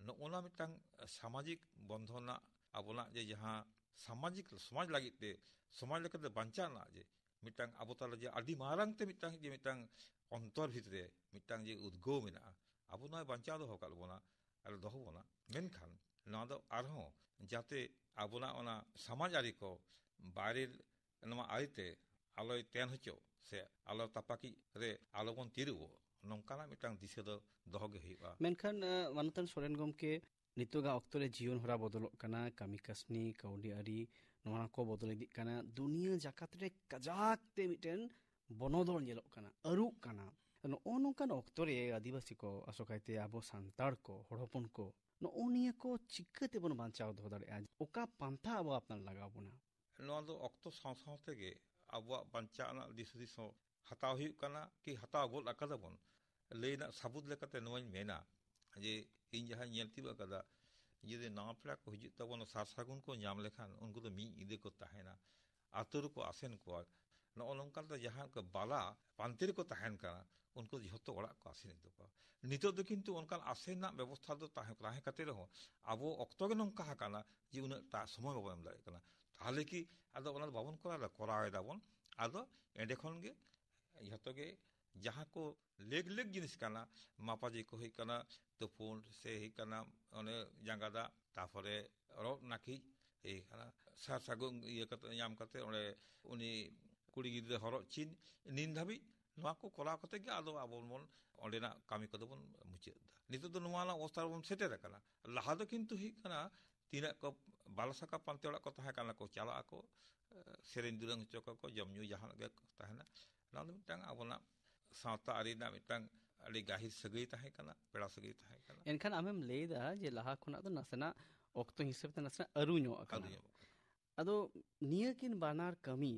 ᱱᱚᱜᱼᱚ ᱱᱟ ᱢᱤᱫᱴᱟᱝ ᱥᱟᱢᱟᱡᱤᱠ ᱵᱚᱱᱫᱷᱚᱱ ᱨᱮᱱᱟᱜ ᱟᱵᱚᱱᱟᱜ ᱡᱮ ᱡᱟᱦᱟᱸ ᱥᱟᱢᱟᱡᱤᱠ, ᱥᱚᱢᱟᱡᱽ ᱞᱟᱹᱜᱤᱫ ᱛᱮ, ᱥᱚᱢᱟᱡᱽ ᱞᱮᱠᱟᱛᱮ ᱵᱟᱧᱪᱟᱣ ᱨᱮᱱᱟᱜ ᱡᱮ ᱢᱤᱫᱴᱟᱝ ᱟᱵᱚ ᱛᱟᱞᱟ ᱡᱮ ᱟᱹᱰᱤ ᱢᱟᱨᱟᱝ ᱛᱮ ᱢᱤᱫᱴᱟᱝ, ᱡᱮ ᱢᱤᱫᱴᱟᱝ ᱚᱱᱛᱚᱨ ᱵᱷᱤᱛ ᱨᱮ ᱢᱤᱫᱴᱟᱝ ᱡᱮ ᱩᱫᱽᱜᱟᱹᱣ ᱢᱮᱱᱟᱜᱼᱟ, ᱟᱵᱚ ᱱᱚᱣᱟ ᱵᱟᱧᱪᱟᱣ ᱫᱚᱦᱚ ᱠᱟᱜ ᱵᱚᱱᱟ, ᱟᱨ ᱫᱚᱦᱚ ᱵᱚᱱᱟ᱾ ᱢᱮᱱᱠᱷᱟᱱ ᱱᱚᱣᱟ ᱫᱚ ᱟᱨᱦᱚᱸ ᱡᱟᱛᱮ ᱟᱵᱚᱱᱟᱜ ᱚᱱᱟ ᱥᱚᱢᱟᱡᱽ ᱟᱹᱨᱤ ᱠᱚ ᱵᱟᱭᱨᱮ ᱱᱚᱣᱟ ᱟᱹᱨᱤᱛᱮ ᱟᱞᱚᱭ ᱛᱮᱱ ᱦᱚᱪᱚ ᱥᱮ ᱟᱞᱚ ᱛᱟᱯᱟᱠᱤᱡ ᱨᱮ ᱟᱞᱚᱵᱚᱱ ᱛᱤᱨᱩᱵᱚᱜ, ᱱᱚᱝᱠᱟᱱᱟᱜ ᱢᱤᱫᱴᱟᱝ ᱫᱤᱥᱟᱹ ᱫᱚ ᱫᱚᱦᱚ ᱜᱮ ᱦᱩᱭᱩᱜᱼᱟ᱾ ᱢᱮᱱᱠᱷᱟᱱ, ᱟᱸ, ᱢᱟᱱᱚᱛᱟᱱ ᱥᱚᱨᱮᱱ ᱜᱚᱢᱠᱮ, ᱱᱤᱛᱚᱜᱟᱜ ᱚᱠᱛᱚ ᱨᱮ ᱡᱤᱭᱚᱱ ᱦᱚᱨᱟ ᱵᱚᱫᱚᱞᱚᱜ ᱠᱟᱱᱟ, ᱠᱟᱹᱢᱤ ᱠᱟᱹᱥᱱᱤ, ᱠᱟᱹᱣᱰᱤ ᱟᱹᱨᱤ, ᱱᱚᱣᱟ ᱠᱚ ᱵᱚᱫᱚᱞ ᱤᱫᱤᱜ ᱠᱟᱱᱟ᱾ ᱫᱩᱱᱤᱭᱟᱹ ᱡᱟᱠᱟᱛ ᱨᱮ ᱠᱟᱡᱟᱠ ᱛᱮ ᱢᱤᱫᱴᱮᱱ ᱵᱚᱱᱚᱫᱚᱞ ᱧᱮᱞᱚᱜ ᱠᱟᱱᱟ, ᱟᱹᱨᱩᱜ ᱠᱟᱱᱟ᱾ ᱱᱚᱜᱼᱚ ᱱᱚᱝᱠᱟᱱ ᱚᱠᱛᱚ ᱨᱮ ᱟᱹᱫᱤᱵᱟᱹᱥᱤ ᱠᱚ, ᱟᱥᱚᱠᱟᱭᱛᱮ ᱟᱵᱚ ᱥᱟᱱᱛᱟᱲ ᱠᱚ, ᱦᱚᱲ ᱦᱚᱯᱚᱱ ᱠᱚ, ᱱᱚᱜᱼᱚ ᱱᱤᱭᱟᱹ ᱠᱚ ᱪᱤᱠᱟᱹ ᱛᱮᱵᱚᱱ ᱵᱟᱧᱪᱟᱣ ᱫᱚᱦᱚ ᱫᱟᱲᱮᱭᱟᱜᱼᱟ? ᱚᱠᱟ ᱯᱟᱱᱛᱷᱟ ᱟᱵᱚ ᱟᱯᱱᱟᱨ ᱞᱟᱜᱟᱣ ᱵᱚᱱᱟ? ᱱᱚᱣᱟ ᱫᱚ ᱚᱠᱛᱚ ᱥᱟᱶ ᱥᱟᱶ ᱛᱮᱜᱮ ᱟᱵᱚᱣᱟᱜ ᱵᱟᱧᱪᱟᱣ ᱨᱮᱱᱟᱜ ᱫᱤᱥ ᱦᱩᱫᱤᱥ ᱦᱚᱸ ᱦᱟᱛᱟᱣ ᱦᱩᱭᱩᱜ ᱠᱟᱱᱟ, ᱠᱤ ᱦᱟᱛᱟᱣ ᱜᱚᱫ ᱟᱠᱟᱫᱟ ᱵᱚᱱ᱾ ᱞᱟᱹᱭ ᱨᱮᱱᱟᱜ ᱥᱟᱹᱵᱩᱫ ᱞᱮᱠᱟᱛᱮ ᱱᱚᱣᱟᱧ ᱢᱮᱱᱟ ᱡᱮ ᱤᱧ ᱡᱟᱦᱟᱸᱧ ᱧᱮᱞ ᱛᱤᱭᱳᱜ ᱟᱠᱟᱫᱟ, ᱡᱩᱫᱤ ᱱᱟᱣᱟ ᱯᱮᱲᱟ ᱠᱚ ᱦᱤᱡᱩᱜ ᱛᱟᱵᱚᱱᱟ, ᱥᱟᱨ ᱥᱟᱹᱜᱩᱱ ᱠᱚ ᱧᱟᱢ ᱞᱮᱠᱷᱟᱱ ᱩᱱᱠᱩ ᱫᱚ ᱢᱤᱫ ᱧᱤᱫᱟᱹ ᱠᱚ ᱛᱟᱦᱮᱱᱟ, ᱟᱛᱳ ᱨᱮᱠᱚ ᱟᱥᱮᱱ ᱠᱚᱣᱟ, ᱱᱚᱜᱼᱚ ᱱᱚᱝᱠᱟᱱ ᱫᱚ ᱡᱟᱦᱟᱸ ᱠᱚ ᱵᱟᱞᱟ ᱯᱟᱱᱛᱮ ᱨᱮᱠᱚ ᱛᱟᱦᱮᱱ ᱠᱟᱱᱟ, ᱩᱱᱠᱩ ᱡᱷᱚᱛᱚ ᱚᱲᱟᱜ ᱠᱚ ᱟᱥᱮᱱᱮᱫ ᱛᱟᱠᱚᱣᱟ᱾ ᱱᱤᱛᱚᱜ ᱫᱚ ᱠᱤᱱᱛᱩ ᱚᱱᱠᱟᱱ ᱟᱥᱮᱱ ᱨᱮᱱᱟᱜ ᱵᱮᱵᱚᱥᱛᱷᱟ ᱫᱚ ᱛᱟᱦᱮᱸ, ᱛᱟᱦᱮᱸ ᱠᱟᱛᱮ ᱨᱮᱦᱚᱸ, ᱟᱵᱚ ᱚᱠᱛᱚ ᱜᱮ ᱱᱚᱝᱠᱟ ᱟᱠᱟᱱᱟ ᱡᱮ ᱩᱱᱟᱹᱜ ᱴᱟ ᱥᱚᱢᱚᱭ ᱵᱟᱵᱚᱱ ᱮᱢ ᱫᱟᱲᱮᱭᱟᱜ ᱠᱟᱱᱟ᱾ ᱛᱟᱦᱚᱞᱮ ᱠᱤ ᱟᱫᱚ ᱚᱱᱟ ᱫᱚ ᱵᱟᱵᱚᱱ ᱠᱚᱨᱟᱣ ᱮᱫᱟ? ᱠᱚᱨᱟᱣ ᱮᱫᱟ ᱵᱚᱱ᱾ ᱟᱫᱚ ᱮᱸᱰᱮ ᱠᱷᱚᱱ ᱜᱮ ᱡᱷᱚᱛᱚ ᱜᱮ ᱡᱟᱦᱟᱸ ᱠᱚ ᱞᱮᱠ ᱞᱮᱠ ᱡᱤᱱᱤᱥ ᱠᱟᱱᱟ, ᱢᱟᱯᱟᱡᱤ ᱠᱚ ᱦᱩᱭᱩᱜ ᱠᱟᱱᱟ, ᱛᱩᱯᱩᱱ ᱥᱮ ᱦᱩᱭᱩᱜ ᱠᱟᱱᱟ ᱚᱱᱮ ᱡᱟᱸᱜᱟ ᱫᱟᱜ, ᱛᱟᱨᱯᱚᱨᱮ ᱨᱚᱜ ᱱᱟᱹᱠᱤᱡ ᱦᱩᱭ ᱠᱟᱱᱟ, ᱥᱟᱨ ᱥᱟᱹᱜᱩᱱ ᱤᱭᱟᱹ ᱠᱟᱛᱮ, ᱧᱟᱢ ᱠᱟᱛᱮ ᱚᱸᱰᱮ ᱩᱱᱤ ᱠᱩᱲᱤ ᱜᱤᱫᱽᱨᱟᱹ ᱦᱚᱨᱚᱜ ᱪᱤᱱ, ᱱᱤᱱ ᱫᱷᱟᱹᱵᱤᱡ ᱱᱚᱣᱟ ᱠᱚ ᱠᱚᱨᱟᱣ ᱠᱟᱛᱮ ᱜᱮ ᱟᱫᱚ ᱟᱵᱚ ᱵᱚᱱ ᱚᱸᱰᱮᱱᱟᱜ ᱠᱟᱹᱢᱤ ᱠᱚᱫᱚ ᱵᱚᱱ ᱢᱩᱪᱟᱹᱫ ᱮᱫᱟ᱾ ᱱᱤᱛᱚᱜ ᱫᱚ ᱱᱚᱣᱟ ᱨᱮᱱᱟᱜ ᱚᱵᱚᱥᱛᱟ ᱨᱮᱵᱚᱱ ᱥᱮᱴᱮᱨ ᱟᱠᱟᱱᱟ᱾ ᱞᱟᱦᱟ ᱫᱚ ᱠᱤᱱᱛᱩ ᱦᱩᱭᱩᱜ ᱠᱟᱱᱟ, ᱛᱤᱱᱟᱹᱜ ᱠᱚ ᱵᱟᱞᱟ ᱥᱟᱠᱟ ᱯᱟᱱᱛᱮ ᱚᱲᱟᱜ ᱠᱚ ᱛᱟᱦᱮᱸ ᱠᱟᱱᱟ, ᱠᱚ ᱪᱟᱞᱟᱜ ᱟᱠᱚ, ᱮ, ᱥᱮᱨᱮᱧ ᱫᱩᱨᱟᱹᱝ ᱦᱚᱪᱚ ᱠᱚᱣᱟ ᱠᱚ, ᱡᱚᱢ ᱧᱩ ᱡᱟᱦᱟᱱᱟᱜ ᱜᱮ ᱛᱟᱦᱮᱱᱟ᱾ ᱱᱚᱣᱟ ᱫᱚ ᱢᱤᱫᱴᱟᱝ ᱟᱵᱚᱱᱟᱜ ᱥᱟᱶᱛᱟ ᱟᱹᱨᱤ ᱨᱮᱱᱟᱜ ᱢᱤᱫᱴᱟᱝ ᱟᱹᱰᱤ ᱜᱟᱹᱦᱤᱨ ᱥᱟᱹᱜᱟᱹᱭ ᱛᱟᱦᱮᱸ ᱠᱟᱱᱟ, ᱯᱮᱲᱟ ᱥᱟᱹᱜᱟᱹᱭ ᱛᱟᱦᱮᱸ ᱠᱟᱱᱟ᱾ ᱮᱱᱠᱷᱟᱱ ᱟᱢᱮᱢ ᱞᱟᱹᱭ ᱮᱫᱟ ᱡᱮ ᱞᱟᱦᱟ ᱠᱷᱚᱱᱟᱜ ᱫᱚ ᱱᱟᱥᱮᱱᱟᱜ ᱚᱠᱛᱚ ᱦᱤᱥᱟᱹᱵ ᱛᱮ ᱱᱟᱥᱮᱱᱟᱜ ᱟᱹᱨᱩ ᱧᱚᱜ ᱟᱠᱟᱱᱟ᱾ ᱟᱹᱨᱩ ᱧᱚᱜ ᱟᱠᱟᱱᱟ᱾ ᱟᱫᱚ ᱱᱤᱭᱟᱹ ᱠᱤᱱ ᱵᱟᱱᱟᱨ ᱠᱟᱹᱢᱤ,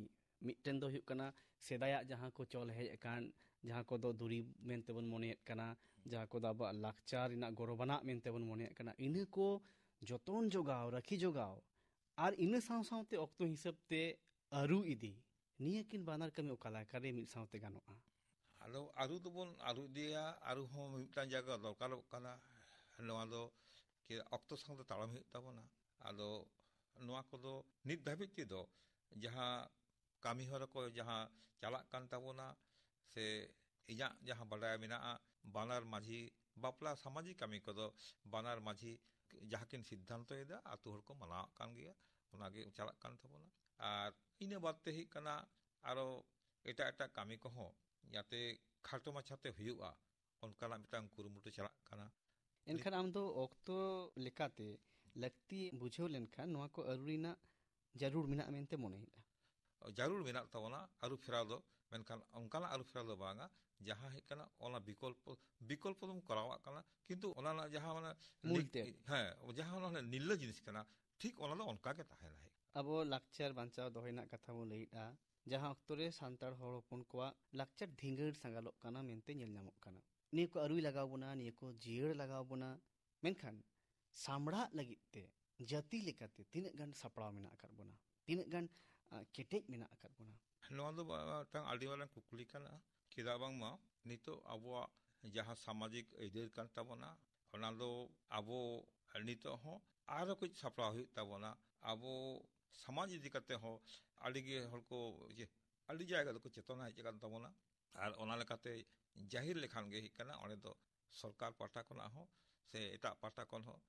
ᱢᱤᱫᱴᱮᱱ ᱫᱚ ᱦᱩᱭᱩᱜ ᱠᱟᱱᱟ ᱥᱮᱫᱟᱭᱟᱜ ᱡᱟᱦᱟᱸ ᱠᱚ ᱪᱚᱞ ᱦᱮᱡ ᱟᱠᱟᱱ, ᱡᱟᱦᱟᱸ ᱠᱚᱫᱚ ᱫᱩᱨᱤᱵᱽ ᱢᱮᱱᱛᱮ ᱵᱚᱱ ᱢᱚᱱᱮᱭᱮᱫ ᱠᱟᱱᱟ, ᱡᱟᱦᱟᱸ ᱠᱚᱫᱚ ᱟᱵᱚᱣᱟᱜ ᱞᱟᱠᱪᱟᱨ ᱨᱮᱱᱟᱜ ᱜᱚᱨᱚᱵᱟᱱᱟᱜ ᱢᱮᱱᱛᱮ ᱵᱚᱱ ᱢᱚᱱᱮᱭᱮᱫ ᱠᱟᱱᱟ, ᱤᱱᱟᱹ ᱠᱚ ᱡᱚᱛᱚᱱ ᱡᱚᱜᱟᱣ, ᱨᱟᱹᱠᱷᱤ ᱡᱚᱜᱟᱣ, ᱟᱨ ᱤᱱᱟᱹ ᱥᱟᱶ ᱥᱟᱶᱛᱮ ᱚᱠᱛᱚ ᱦᱤᱥᱟᱹᱵ ᱛᱮ ᱟᱹᱨᱩ ᱤᱫᱤ, ᱱᱤᱭᱟᱹ ᱠᱤᱱ ᱵᱟᱱᱟᱨ ᱠᱟᱹᱢᱤ ᱚᱠᱟ ᱞᱮᱠᱟᱨᱮ ᱢᱤᱫ ᱥᱟᱶᱛᱮ ᱜᱟᱱᱚᱜᱼᱟ? ᱟᱫᱚ ᱟᱹᱨᱩ ᱫᱚᱵᱚᱱ ᱟᱹᱨᱩ ᱤᱫᱤᱭᱟ, ᱟᱹᱨᱩ ᱦᱚᱸ ᱢᱤᱫᱴᱟᱝ ᱡᱟᱭᱜᱟ ᱫᱚᱨᱠᱟᱨᱚᱜ ᱠᱟᱱᱟ᱾ ᱱᱚᱣᱟ ᱫᱚ ᱠᱤ ᱚᱠᱛᱚ ᱥᱟᱶᱛᱮ ᱛᱟᱲᱟᱢ ᱦᱩᱭᱩᱜ ᱛᱟᱵᱚᱱᱟ᱾ ᱟᱫᱚ ᱱᱚᱣᱟ ᱠᱚᱫᱚ ᱱᱤᱛ ᱫᱷᱟᱹᱵᱤᱡ ᱛᱮᱫᱚ ᱡᱟᱦᱟᱸ ᱠᱟᱹᱢᱤ ᱦᱚᱨᱟ ᱠᱚ ᱡᱟᱦᱟᱸ ᱪᱟᱞᱟᱜ ᱠᱟᱱ ᱛᱟᱵᱚᱱᱟ, ᱥᱮ ᱤᱧᱟᱹᱜ ᱡᱟᱦᱟᱸ ᱵᱟᱰᱟᱭ ᱢᱮᱱᱟᱜᱼᱟ, ᱵᱟᱱᱟᱨ ᱢᱟᱹᱡᱷᱤ ᱵᱟᱯᱞᱟ ᱥᱟᱢᱟᱡᱤᱠ ᱠᱟᱹᱢᱤ ᱠᱚᱫᱚ ᱵᱟᱱᱟᱨ ᱢᱟᱹᱡᱷᱤ ᱡᱟᱦᱟᱸ ᱠᱤᱱ ᱥᱤᱫᱽᱫᱷᱟᱱᱛᱚᱭᱮᱫᱟ, ᱟᱹᱛᱩ ᱦᱚᱲ ᱠᱚ ᱢᱟᱱᱟᱣᱟᱜ ᱠᱟᱱ ᱜᱮᱭᱟ, ᱚᱱᱟᱜᱮ ᱪᱟᱞᱟᱜ ᱠᱟᱱ ᱛᱟᱵᱚᱱᱟ᱾ ᱟᱨ ᱤᱱᱟᱹ ᱵᱟᱫ ᱛᱮ ᱦᱩᱭᱩᱜ ᱠᱟᱱᱟ ᱟᱨᱚ ᱮᱴᱟᱜ ᱮᱴᱟᱜ ᱠᱟᱹᱢᱤ ᱠᱚᱦᱚᱸ ᱡᱟᱛᱮ ᱠᱷᱟᱴᱚ ᱢᱟᱪᱷᱟᱛᱮ ᱦᱩᱭᱩᱜᱼᱟ, ᱚᱱᱠᱟᱱᱟᱜ ᱢᱤᱫᱴᱟᱝ ᱠᱩᱨᱩᱢᱩᱴᱩ ᱪᱟᱞᱟᱜ ᱠᱟᱱᱟ᱾ ᱮᱱᱠᱷᱟᱱ ᱟᱢ ᱫᱚ ᱚᱠᱛᱚ ᱞᱮᱠᱟᱛᱮ ᱞᱟᱹᱠᱛᱤ ᱵᱩᱡᱷᱟᱹᱣ ᱞᱮᱱᱠᱷᱟᱱ ᱱᱚᱣᱟ ᱠᱚ ᱟᱹᱨᱩ ᱨᱮᱱᱟᱜ ᱡᱟᱹᱨᱩᱲ ᱢᱮᱱᱟᱜᱼᱟ ᱢᱮᱱᱛᱮ ᱢᱚᱱᱮᱭᱮᱫᱼᱟ? ᱡᱟᱹᱨᱩᱲ ᱢᱮᱱᱟᱜ ᱛᱟᱵᱚᱱᱟ ᱟᱹᱨᱩ ᱯᱷᱮᱨᱟᱣ ᱫᱚ, ᱢᱮᱱᱠᱷᱟᱱ ᱚᱱᱠᱟᱱᱟᱜ ᱟᱹᱨᱩ ᱯᱷᱮᱨᱟᱣ ᱫᱚ ᱵᱟᱝᱟ, ᱡᱟᱦᱟᱸ ᱦᱩᱭᱩᱜ ᱠᱟᱱᱟ ᱚᱱᱟ ᱵᱤᱠᱚᱞᱯᱚ, ᱵᱤᱠᱚᱞᱯᱚ ᱫᱚᱵᱚᱱ ᱠᱚᱨᱟᱣᱟᱜ ᱠᱟᱱᱟ, ᱠᱤᱱᱛᱩ ᱚᱱᱟ ᱨᱮᱱᱟᱜ ᱡᱟᱦᱟᱸ ᱢᱟᱱᱮ ᱢᱩᱞ ᱱᱤ-, ᱛᱮᱫ᱾ ᱦᱮᱸ, ᱡᱟᱦᱟᱸ ᱚᱱᱟ ᱱᱤᱨᱞᱟᱹ ᱡᱤᱱᱤᱥ ᱠᱟᱱᱟ, ᱴᱷᱤᱠ ᱚᱱᱟ ᱫᱚ ᱚᱱᱠᱟ ᱜᱮ ᱛᱟᱦᱮᱱᱟ᱾ ᱟᱵᱚ ᱞᱟᱠᱪᱟᱨ ᱵᱟᱧᱪᱟᱣ ᱫᱚᱦᱚᱭ ᱨᱮᱱᱟᱜ ᱠᱟᱛᱷᱟ ᱵᱚᱱ ᱞᱟᱹᱭᱮᱫᱼᱟ, ᱡᱟᱦᱟᱸ ᱚᱠᱛᱚ ᱨᱮ ᱥᱟᱱᱛᱟᱲ ᱦᱚᱲ ᱦᱚᱯᱚᱱ ᱠᱚᱣᱟᱜ ᱞᱟᱠᱪᱟᱨ ᱫᱷᱤᱸᱜᱟᱹᱲ ᱥᱟᱸᱜᱟᱞᱚᱜ ᱠᱟᱱᱟ ᱢᱮᱱᱛᱮ ᱧᱮᱞ ᱧᱟᱢᱚᱜ ᱠᱟᱱᱟ᱾ ᱱᱤᱭᱟᱹ ᱠᱚ ᱟᱹᱨᱩᱭ ᱞᱟᱜᱟᱣ ᱵᱚᱱᱟ, ᱱᱤᱭᱟᱹ ᱠᱚ ᱡᱤᱭᱟᱹᱲ ᱞᱟᱜᱟᱣ ᱵᱚᱱᱟ᱾ ᱢᱮᱱᱠᱷᱟᱱ ᱥᱟᱢᱲᱟᱜ ᱞᱟᱹᱜᱤᱫ ᱛᱮ ᱡᱟᱹᱛᱤ ᱞᱮᱠᱟᱛᱮ ᱛᱤᱱᱟᱹᱜ ᱜᱟᱱ ᱥᱟᱯᱲᱟᱣ ᱢᱮᱱᱟᱜ ᱟᱠᱟᱫ ᱵᱚᱱᱟ, ᱛᱤᱱᱟᱹᱜ ᱜᱟᱱ, ᱟ, ᱠᱮᱴᱮᱡ ᱢᱮᱱᱟᱜ ᱟᱠᱟᱫ ᱵᱚᱱᱟ? ᱱᱚᱣᱟ ᱫᱚ ᱢᱤᱫᱴᱟᱝ ᱟᱹᱰᱤ ᱢᱟᱨᱟᱝ ᱠᱩᱠᱞᱤ ᱠᱟᱱᱟ᱾ ᱪᱮᱫᱟᱜ ᱵᱟᱝᱢᱟ ᱱᱤᱛᱚᱜ ᱟᱵᱚᱣᱟᱜ ᱡᱟᱦᱟᱸ ᱥᱟᱢᱟᱡᱤᱠ ᱟᱹᱭᱫᱟᱹᱨ ᱠᱟᱱ ᱛᱟᱵᱚᱱᱟ, ᱚᱱᱟ ᱫᱚ ᱟᱵᱚ ᱱᱤᱛᱚᱜ ᱦᱚᱸ ᱟᱨᱚ ᱠᱟᱹᱡ ᱥᱟᱯᱲᱟᱣ ᱦᱩᱭᱩᱜ ᱛᱟᱵᱚᱱᱟ᱾ ᱟᱵᱚ ᱥᱚᱢᱟᱡᱽ ᱤᱫᱤ ᱠᱟᱛᱮ ᱦᱚᱸ ᱟᱹᱰᱤ ᱜᱮ ᱦᱚᱲ ᱠᱚ ᱡᱮ ᱟᱹᱰᱤ ᱡᱟᱭᱜᱟ ᱫᱚᱠᱚ ᱪᱮᱛᱚᱱᱟ ᱦᱮᱡ ᱟᱠᱟᱱ ᱛᱟᱵᱚᱱᱟ᱾ ᱟᱨ ᱚᱱᱟ ᱞᱮᱠᱟᱛᱮ ᱡᱟᱹᱦᱤᱨ ᱞᱮᱠᱷᱟᱱ ᱜᱮ ᱦᱩᱭᱩᱜ ᱠᱟᱱᱟ, ᱚᱸᱰᱮ ᱫᱚ ᱥᱚᱨᱠᱟᱨ ᱯᱟᱦᱴᱟ ᱠᱷᱚᱱᱟᱜ ᱦᱚᱸ ᱥᱮ ᱮᱴᱟᱜ ᱯᱟᱦᱴᱟ ᱠᱷᱚᱱ ᱦᱚᱸ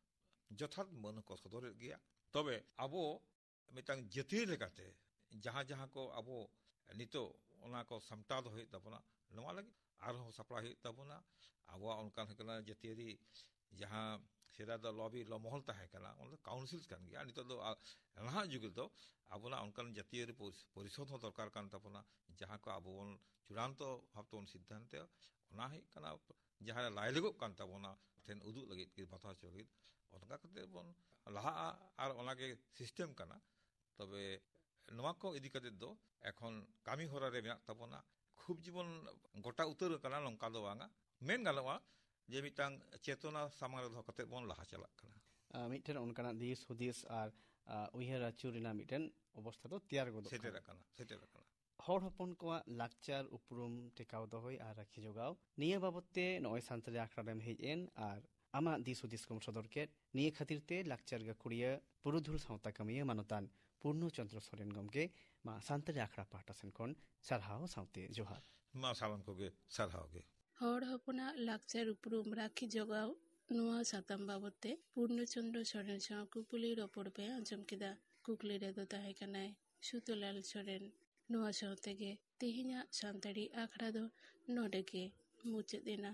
ᱡᱚᱛᱷᱟᱛ ᱢᱟᱹᱱ ᱦᱚᱸᱠᱚ ᱥᱚᱫᱚᱨᱮᱫ ᱜᱮᱭᱟ᱾ ᱛᱚᱵᱮ ᱟᱵᱚ ᱢᱤᱫᱴᱟᱝ ᱡᱟᱹᱛᱤᱭᱟᱹᱨᱤ ᱞᱮᱠᱟᱛᱮ ᱡᱟᱦᱟᱸ ᱡᱟᱦᱟᱸ ᱠᱚ ᱟᱵᱚ ᱱᱤᱛᱚᱜ ᱚᱱᱟ ᱠᱚ ᱥᱟᱢᱴᱟᱣ ᱫᱚᱦᱚ ᱦᱩᱭᱩᱜ ᱛᱟᱵᱚᱱᱟ, ᱱᱚᱣᱟ ᱞᱟᱹᱜᱤᱫ ᱟᱨᱦᱚᱸ ᱥᱟᱯᱲᱟᱣ ᱦᱩᱭᱩᱜ ᱛᱟᱵᱚᱱᱟ᱾ ᱟᱵᱚᱣᱟᱜ ᱚᱱᱠᱟᱱ ᱦᱩᱭᱩᱜ ᱠᱟᱱᱟ ᱡᱟᱹᱛᱤᱭᱟᱹᱨᱤ ᱡᱟᱦᱟᱸ ᱥᱮᱫᱟᱭ ᱫᱚ ᱞᱚᱵᱤ ᱞᱚ ᱢᱚᱦᱚᱞ ᱛᱟᱦᱮᱸ ᱠᱟᱱᱟ, ᱚᱱᱟ ᱫᱚ ᱠᱟᱣᱩᱱᱥᱤᱞ ᱠᱟᱱ ᱜᱮᱭᱟ᱾ ᱱᱤᱛᱚᱜ ᱫᱚ ᱟ-, ᱱᱟᱦᱟᱜ ᱡᱩᱜᱽ ᱨᱮᱫᱚ ᱟᱵᱚᱱᱟᱜ ᱚᱱᱠᱟᱱ ᱡᱟᱹᱛᱤᱭᱟᱹᱨᱤ ᱯᱚᱨᱤᱥ-, ᱯᱚᱨᱤᱥᱚᱫ ᱦᱚᱸ ᱫᱚᱨᱠᱟᱨ ᱠᱟᱱ ᱛᱟᱵᱚᱱᱟ, ᱡᱟᱦᱟᱸ ᱠᱚ ᱟᱵᱚ ᱵᱚᱱ ᱪᱩᱲᱟᱱᱛᱚ ᱵᱷᱟᱵᱽ ᱛᱮᱵᱚᱱ ᱥᱤᱫᱽᱫᱷᱟᱱᱛᱚᱭᱟ, ᱚᱱᱟ ᱦᱩᱭᱩᱜ ᱠᱟᱱᱟ ᱡᱟᱦᱟᱸ ᱨᱮ ᱞᱟᱭ ᱞᱮᱜᱚᱜ ᱠᱟᱱ ᱛᱟᱵᱚᱱᱟ ᱴᱷᱮᱱ ᱩᱫᱩᱜ ᱞᱟᱹᱜᱤᱫ ᱠᱤ ᱵᱟᱛᱟᱣ ᱦᱚᱪᱚ ᱞᱟᱹᱜᱤᱫ, ᱚᱱᱠᱟ ᱠᱟᱛᱮ ᱵᱚᱱ ᱞᱟᱦᱟᱜᱼᱟ᱾ ᱟᱨ ᱚᱱᱟᱜᱮ ᱥᱤᱥᱴᱮᱢ ᱠᱟᱱᱟ᱾ ᱛᱚᱵᱮ ᱱᱚᱣᱟ ᱠᱚ ᱤᱫᱤ ᱠᱟᱛᱮ ᱫᱚ ᱮᱠᱷᱚᱱ ᱠᱟᱹᱢᱤ ᱦᱚᱨᱟ ᱨᱮ ᱢᱮᱱᱟᱜ ᱛᱟᱵᱚᱱᱟ᱾ ᱠᱷᱩᱵ ᱡᱮᱵᱚᱱ ᱜᱚᱴᱟ ᱩᱛᱟᱹᱨ ᱟᱠᱟᱱᱟ ᱱᱚᱝᱠᱟ ᱫᱚ ᱵᱟᱝᱟ, ᱢᱮᱱ ᱜᱟᱱᱚᱜᱼᱟ ᱡᱮ ᱢᱤᱫᱴᱟᱝ ᱪᱮᱛᱚᱱᱟ ᱥᱟᱢᱟᱝ ᱨᱮ ᱫᱚᱦᱚ ᱠᱟᱛᱮ ᱵᱚᱱ ᱞᱟᱦᱟ ᱪᱟᱞᱟᱜ ᱠᱟᱱᱟ᱾ ᱟᱨ ᱢᱤᱫᱴᱮᱱ ᱚᱱᱠᱟᱱᱟᱜ ᱫᱤᱥ ᱦᱩᱫᱤᱥ ᱟᱨ, ᱟ, ᱩᱭᱦᱟᱹᱨ ᱟᱹᱪᱩᱨ ᱨᱮᱱᱟᱜ ᱢᱤᱫᱴᱮᱱ ᱚᱵᱚᱥᱛᱷᱟ ᱫᱚ ᱛᱮᱭᱟᱨ ᱜᱚᱫᱚᱜ ᱥᱮᱴᱮᱨ ᱠᱟᱱᱟ᱾ ᱟᱠᱟᱱᱟ, ᱥᱮᱴᱮᱨ ᱟᱠᱟᱱᱟ᱾ ᱦᱚᱲ ᱦᱚᱯᱚᱱ ᱠᱚᱣᱟᱜ ᱞᱟᱠᱪᱟᱨ ᱩᱯᱨᱩᱢ ᱴᱮᱠᱟᱣ ᱫᱚᱦᱚᱭ ᱟᱨ ᱨᱟᱹᱠᱷᱤ ᱡᱚᱜᱟᱣ, ᱱᱤᱭᱟᱹ ᱵᱟᱵᱚᱛ ᱛᱮ ᱱᱚᱜᱼᱚᱭ ᱥᱟᱱᱛᱟᱲᱤ ᱟᱠᱷᱲᱟ ᱨᱮᱢ ᱦᱮᱡ ᱮᱱ ᱟᱨ ᱟᱢᱟᱜ ᱫᱤᱥ ᱦᱩᱫᱤᱥ ᱠᱚᱢ ᱥᱚᱫᱚᱨ ᱠᱮᱫ, ᱱᱤᱭᱟᱹ ᱠᱷᱟᱹᱛᱤᱨ ᱛᱮ ᱞᱟᱠᱪᱟᱨ ᱜᱟᱹᱠᱷᱩᱲᱤᱭᱟᱹ ᱯᱩᱨᱩᱫᱷᱩᱞ ᱥᱟᱶᱛᱟ ᱠᱟᱹᱢᱤᱭᱟᱹ ᱢᱟᱱᱚᱛᱟᱱ ᱯᱩᱨᱱᱚ ᱪᱚᱱᱫᱨᱚ ᱥᱚᱨᱮᱱ ᱜᱚᱢᱠᱮ ᱢᱟ ᱥᱟᱱᱛᱟᱲᱤ ᱟᱠᱷᱲᱟ ᱯᱟᱦᱴᱟ ᱥᱮᱱ ᱠᱷᱚᱱ ᱥᱟᱨᱦᱟᱣ ᱥᱟᱶᱛᱮ ᱡᱚᱦᱟᱨ᱾ ᱢᱟ ᱥᱟᱱᱟᱢ ᱠᱚᱜᱮ ᱥᱟᱨᱦᱟᱣ ᱜᱮ᱾ ᱦᱚᱲ ᱦᱚᱯᱚᱱᱟᱜ ᱞᱟᱠᱪᱟᱨ ᱩᱯᱨᱩᱢ ᱨᱟᱹᱠᱷᱤ ᱡᱚᱜᱟᱣ, ᱱᱚᱣᱟ ᱥᱟᱛᱟᱢ ᱵᱟᱵᱚᱛ ᱛᱮ ᱯᱩᱨᱱᱚ ᱪᱚᱱᱫᱨᱚ ᱥᱚᱨᱮᱱ ᱥᱟᱶ ᱠᱩᱯᱩᱞᱤ ᱨᱚᱯᱚᱲ ᱯᱮ ᱟᱸᱡᱚᱢ ᱠᱮᱫᱟ᱾ ᱠᱩᱠᱞᱤ ᱨᱮᱫᱚ ᱛᱟᱦᱮᱸ ᱠᱟᱱᱟᱭ ᱥᱩᱛᱚᱞᱟᱞ ᱥᱚᱨᱮᱱ᱾ ᱱᱚᱣᱟ ᱥᱟᱶ ᱛᱮᱜᱮ ᱛᱮᱦᱮᱧᱟᱜ ᱥᱟᱱᱛᱟᱲᱤ ᱟᱠᱷᱲᱟ ᱫᱚ ᱱᱚᱰᱮ ᱜᱮ ᱢᱩᱪᱟᱹᱫ ᱮᱱᱟ᱾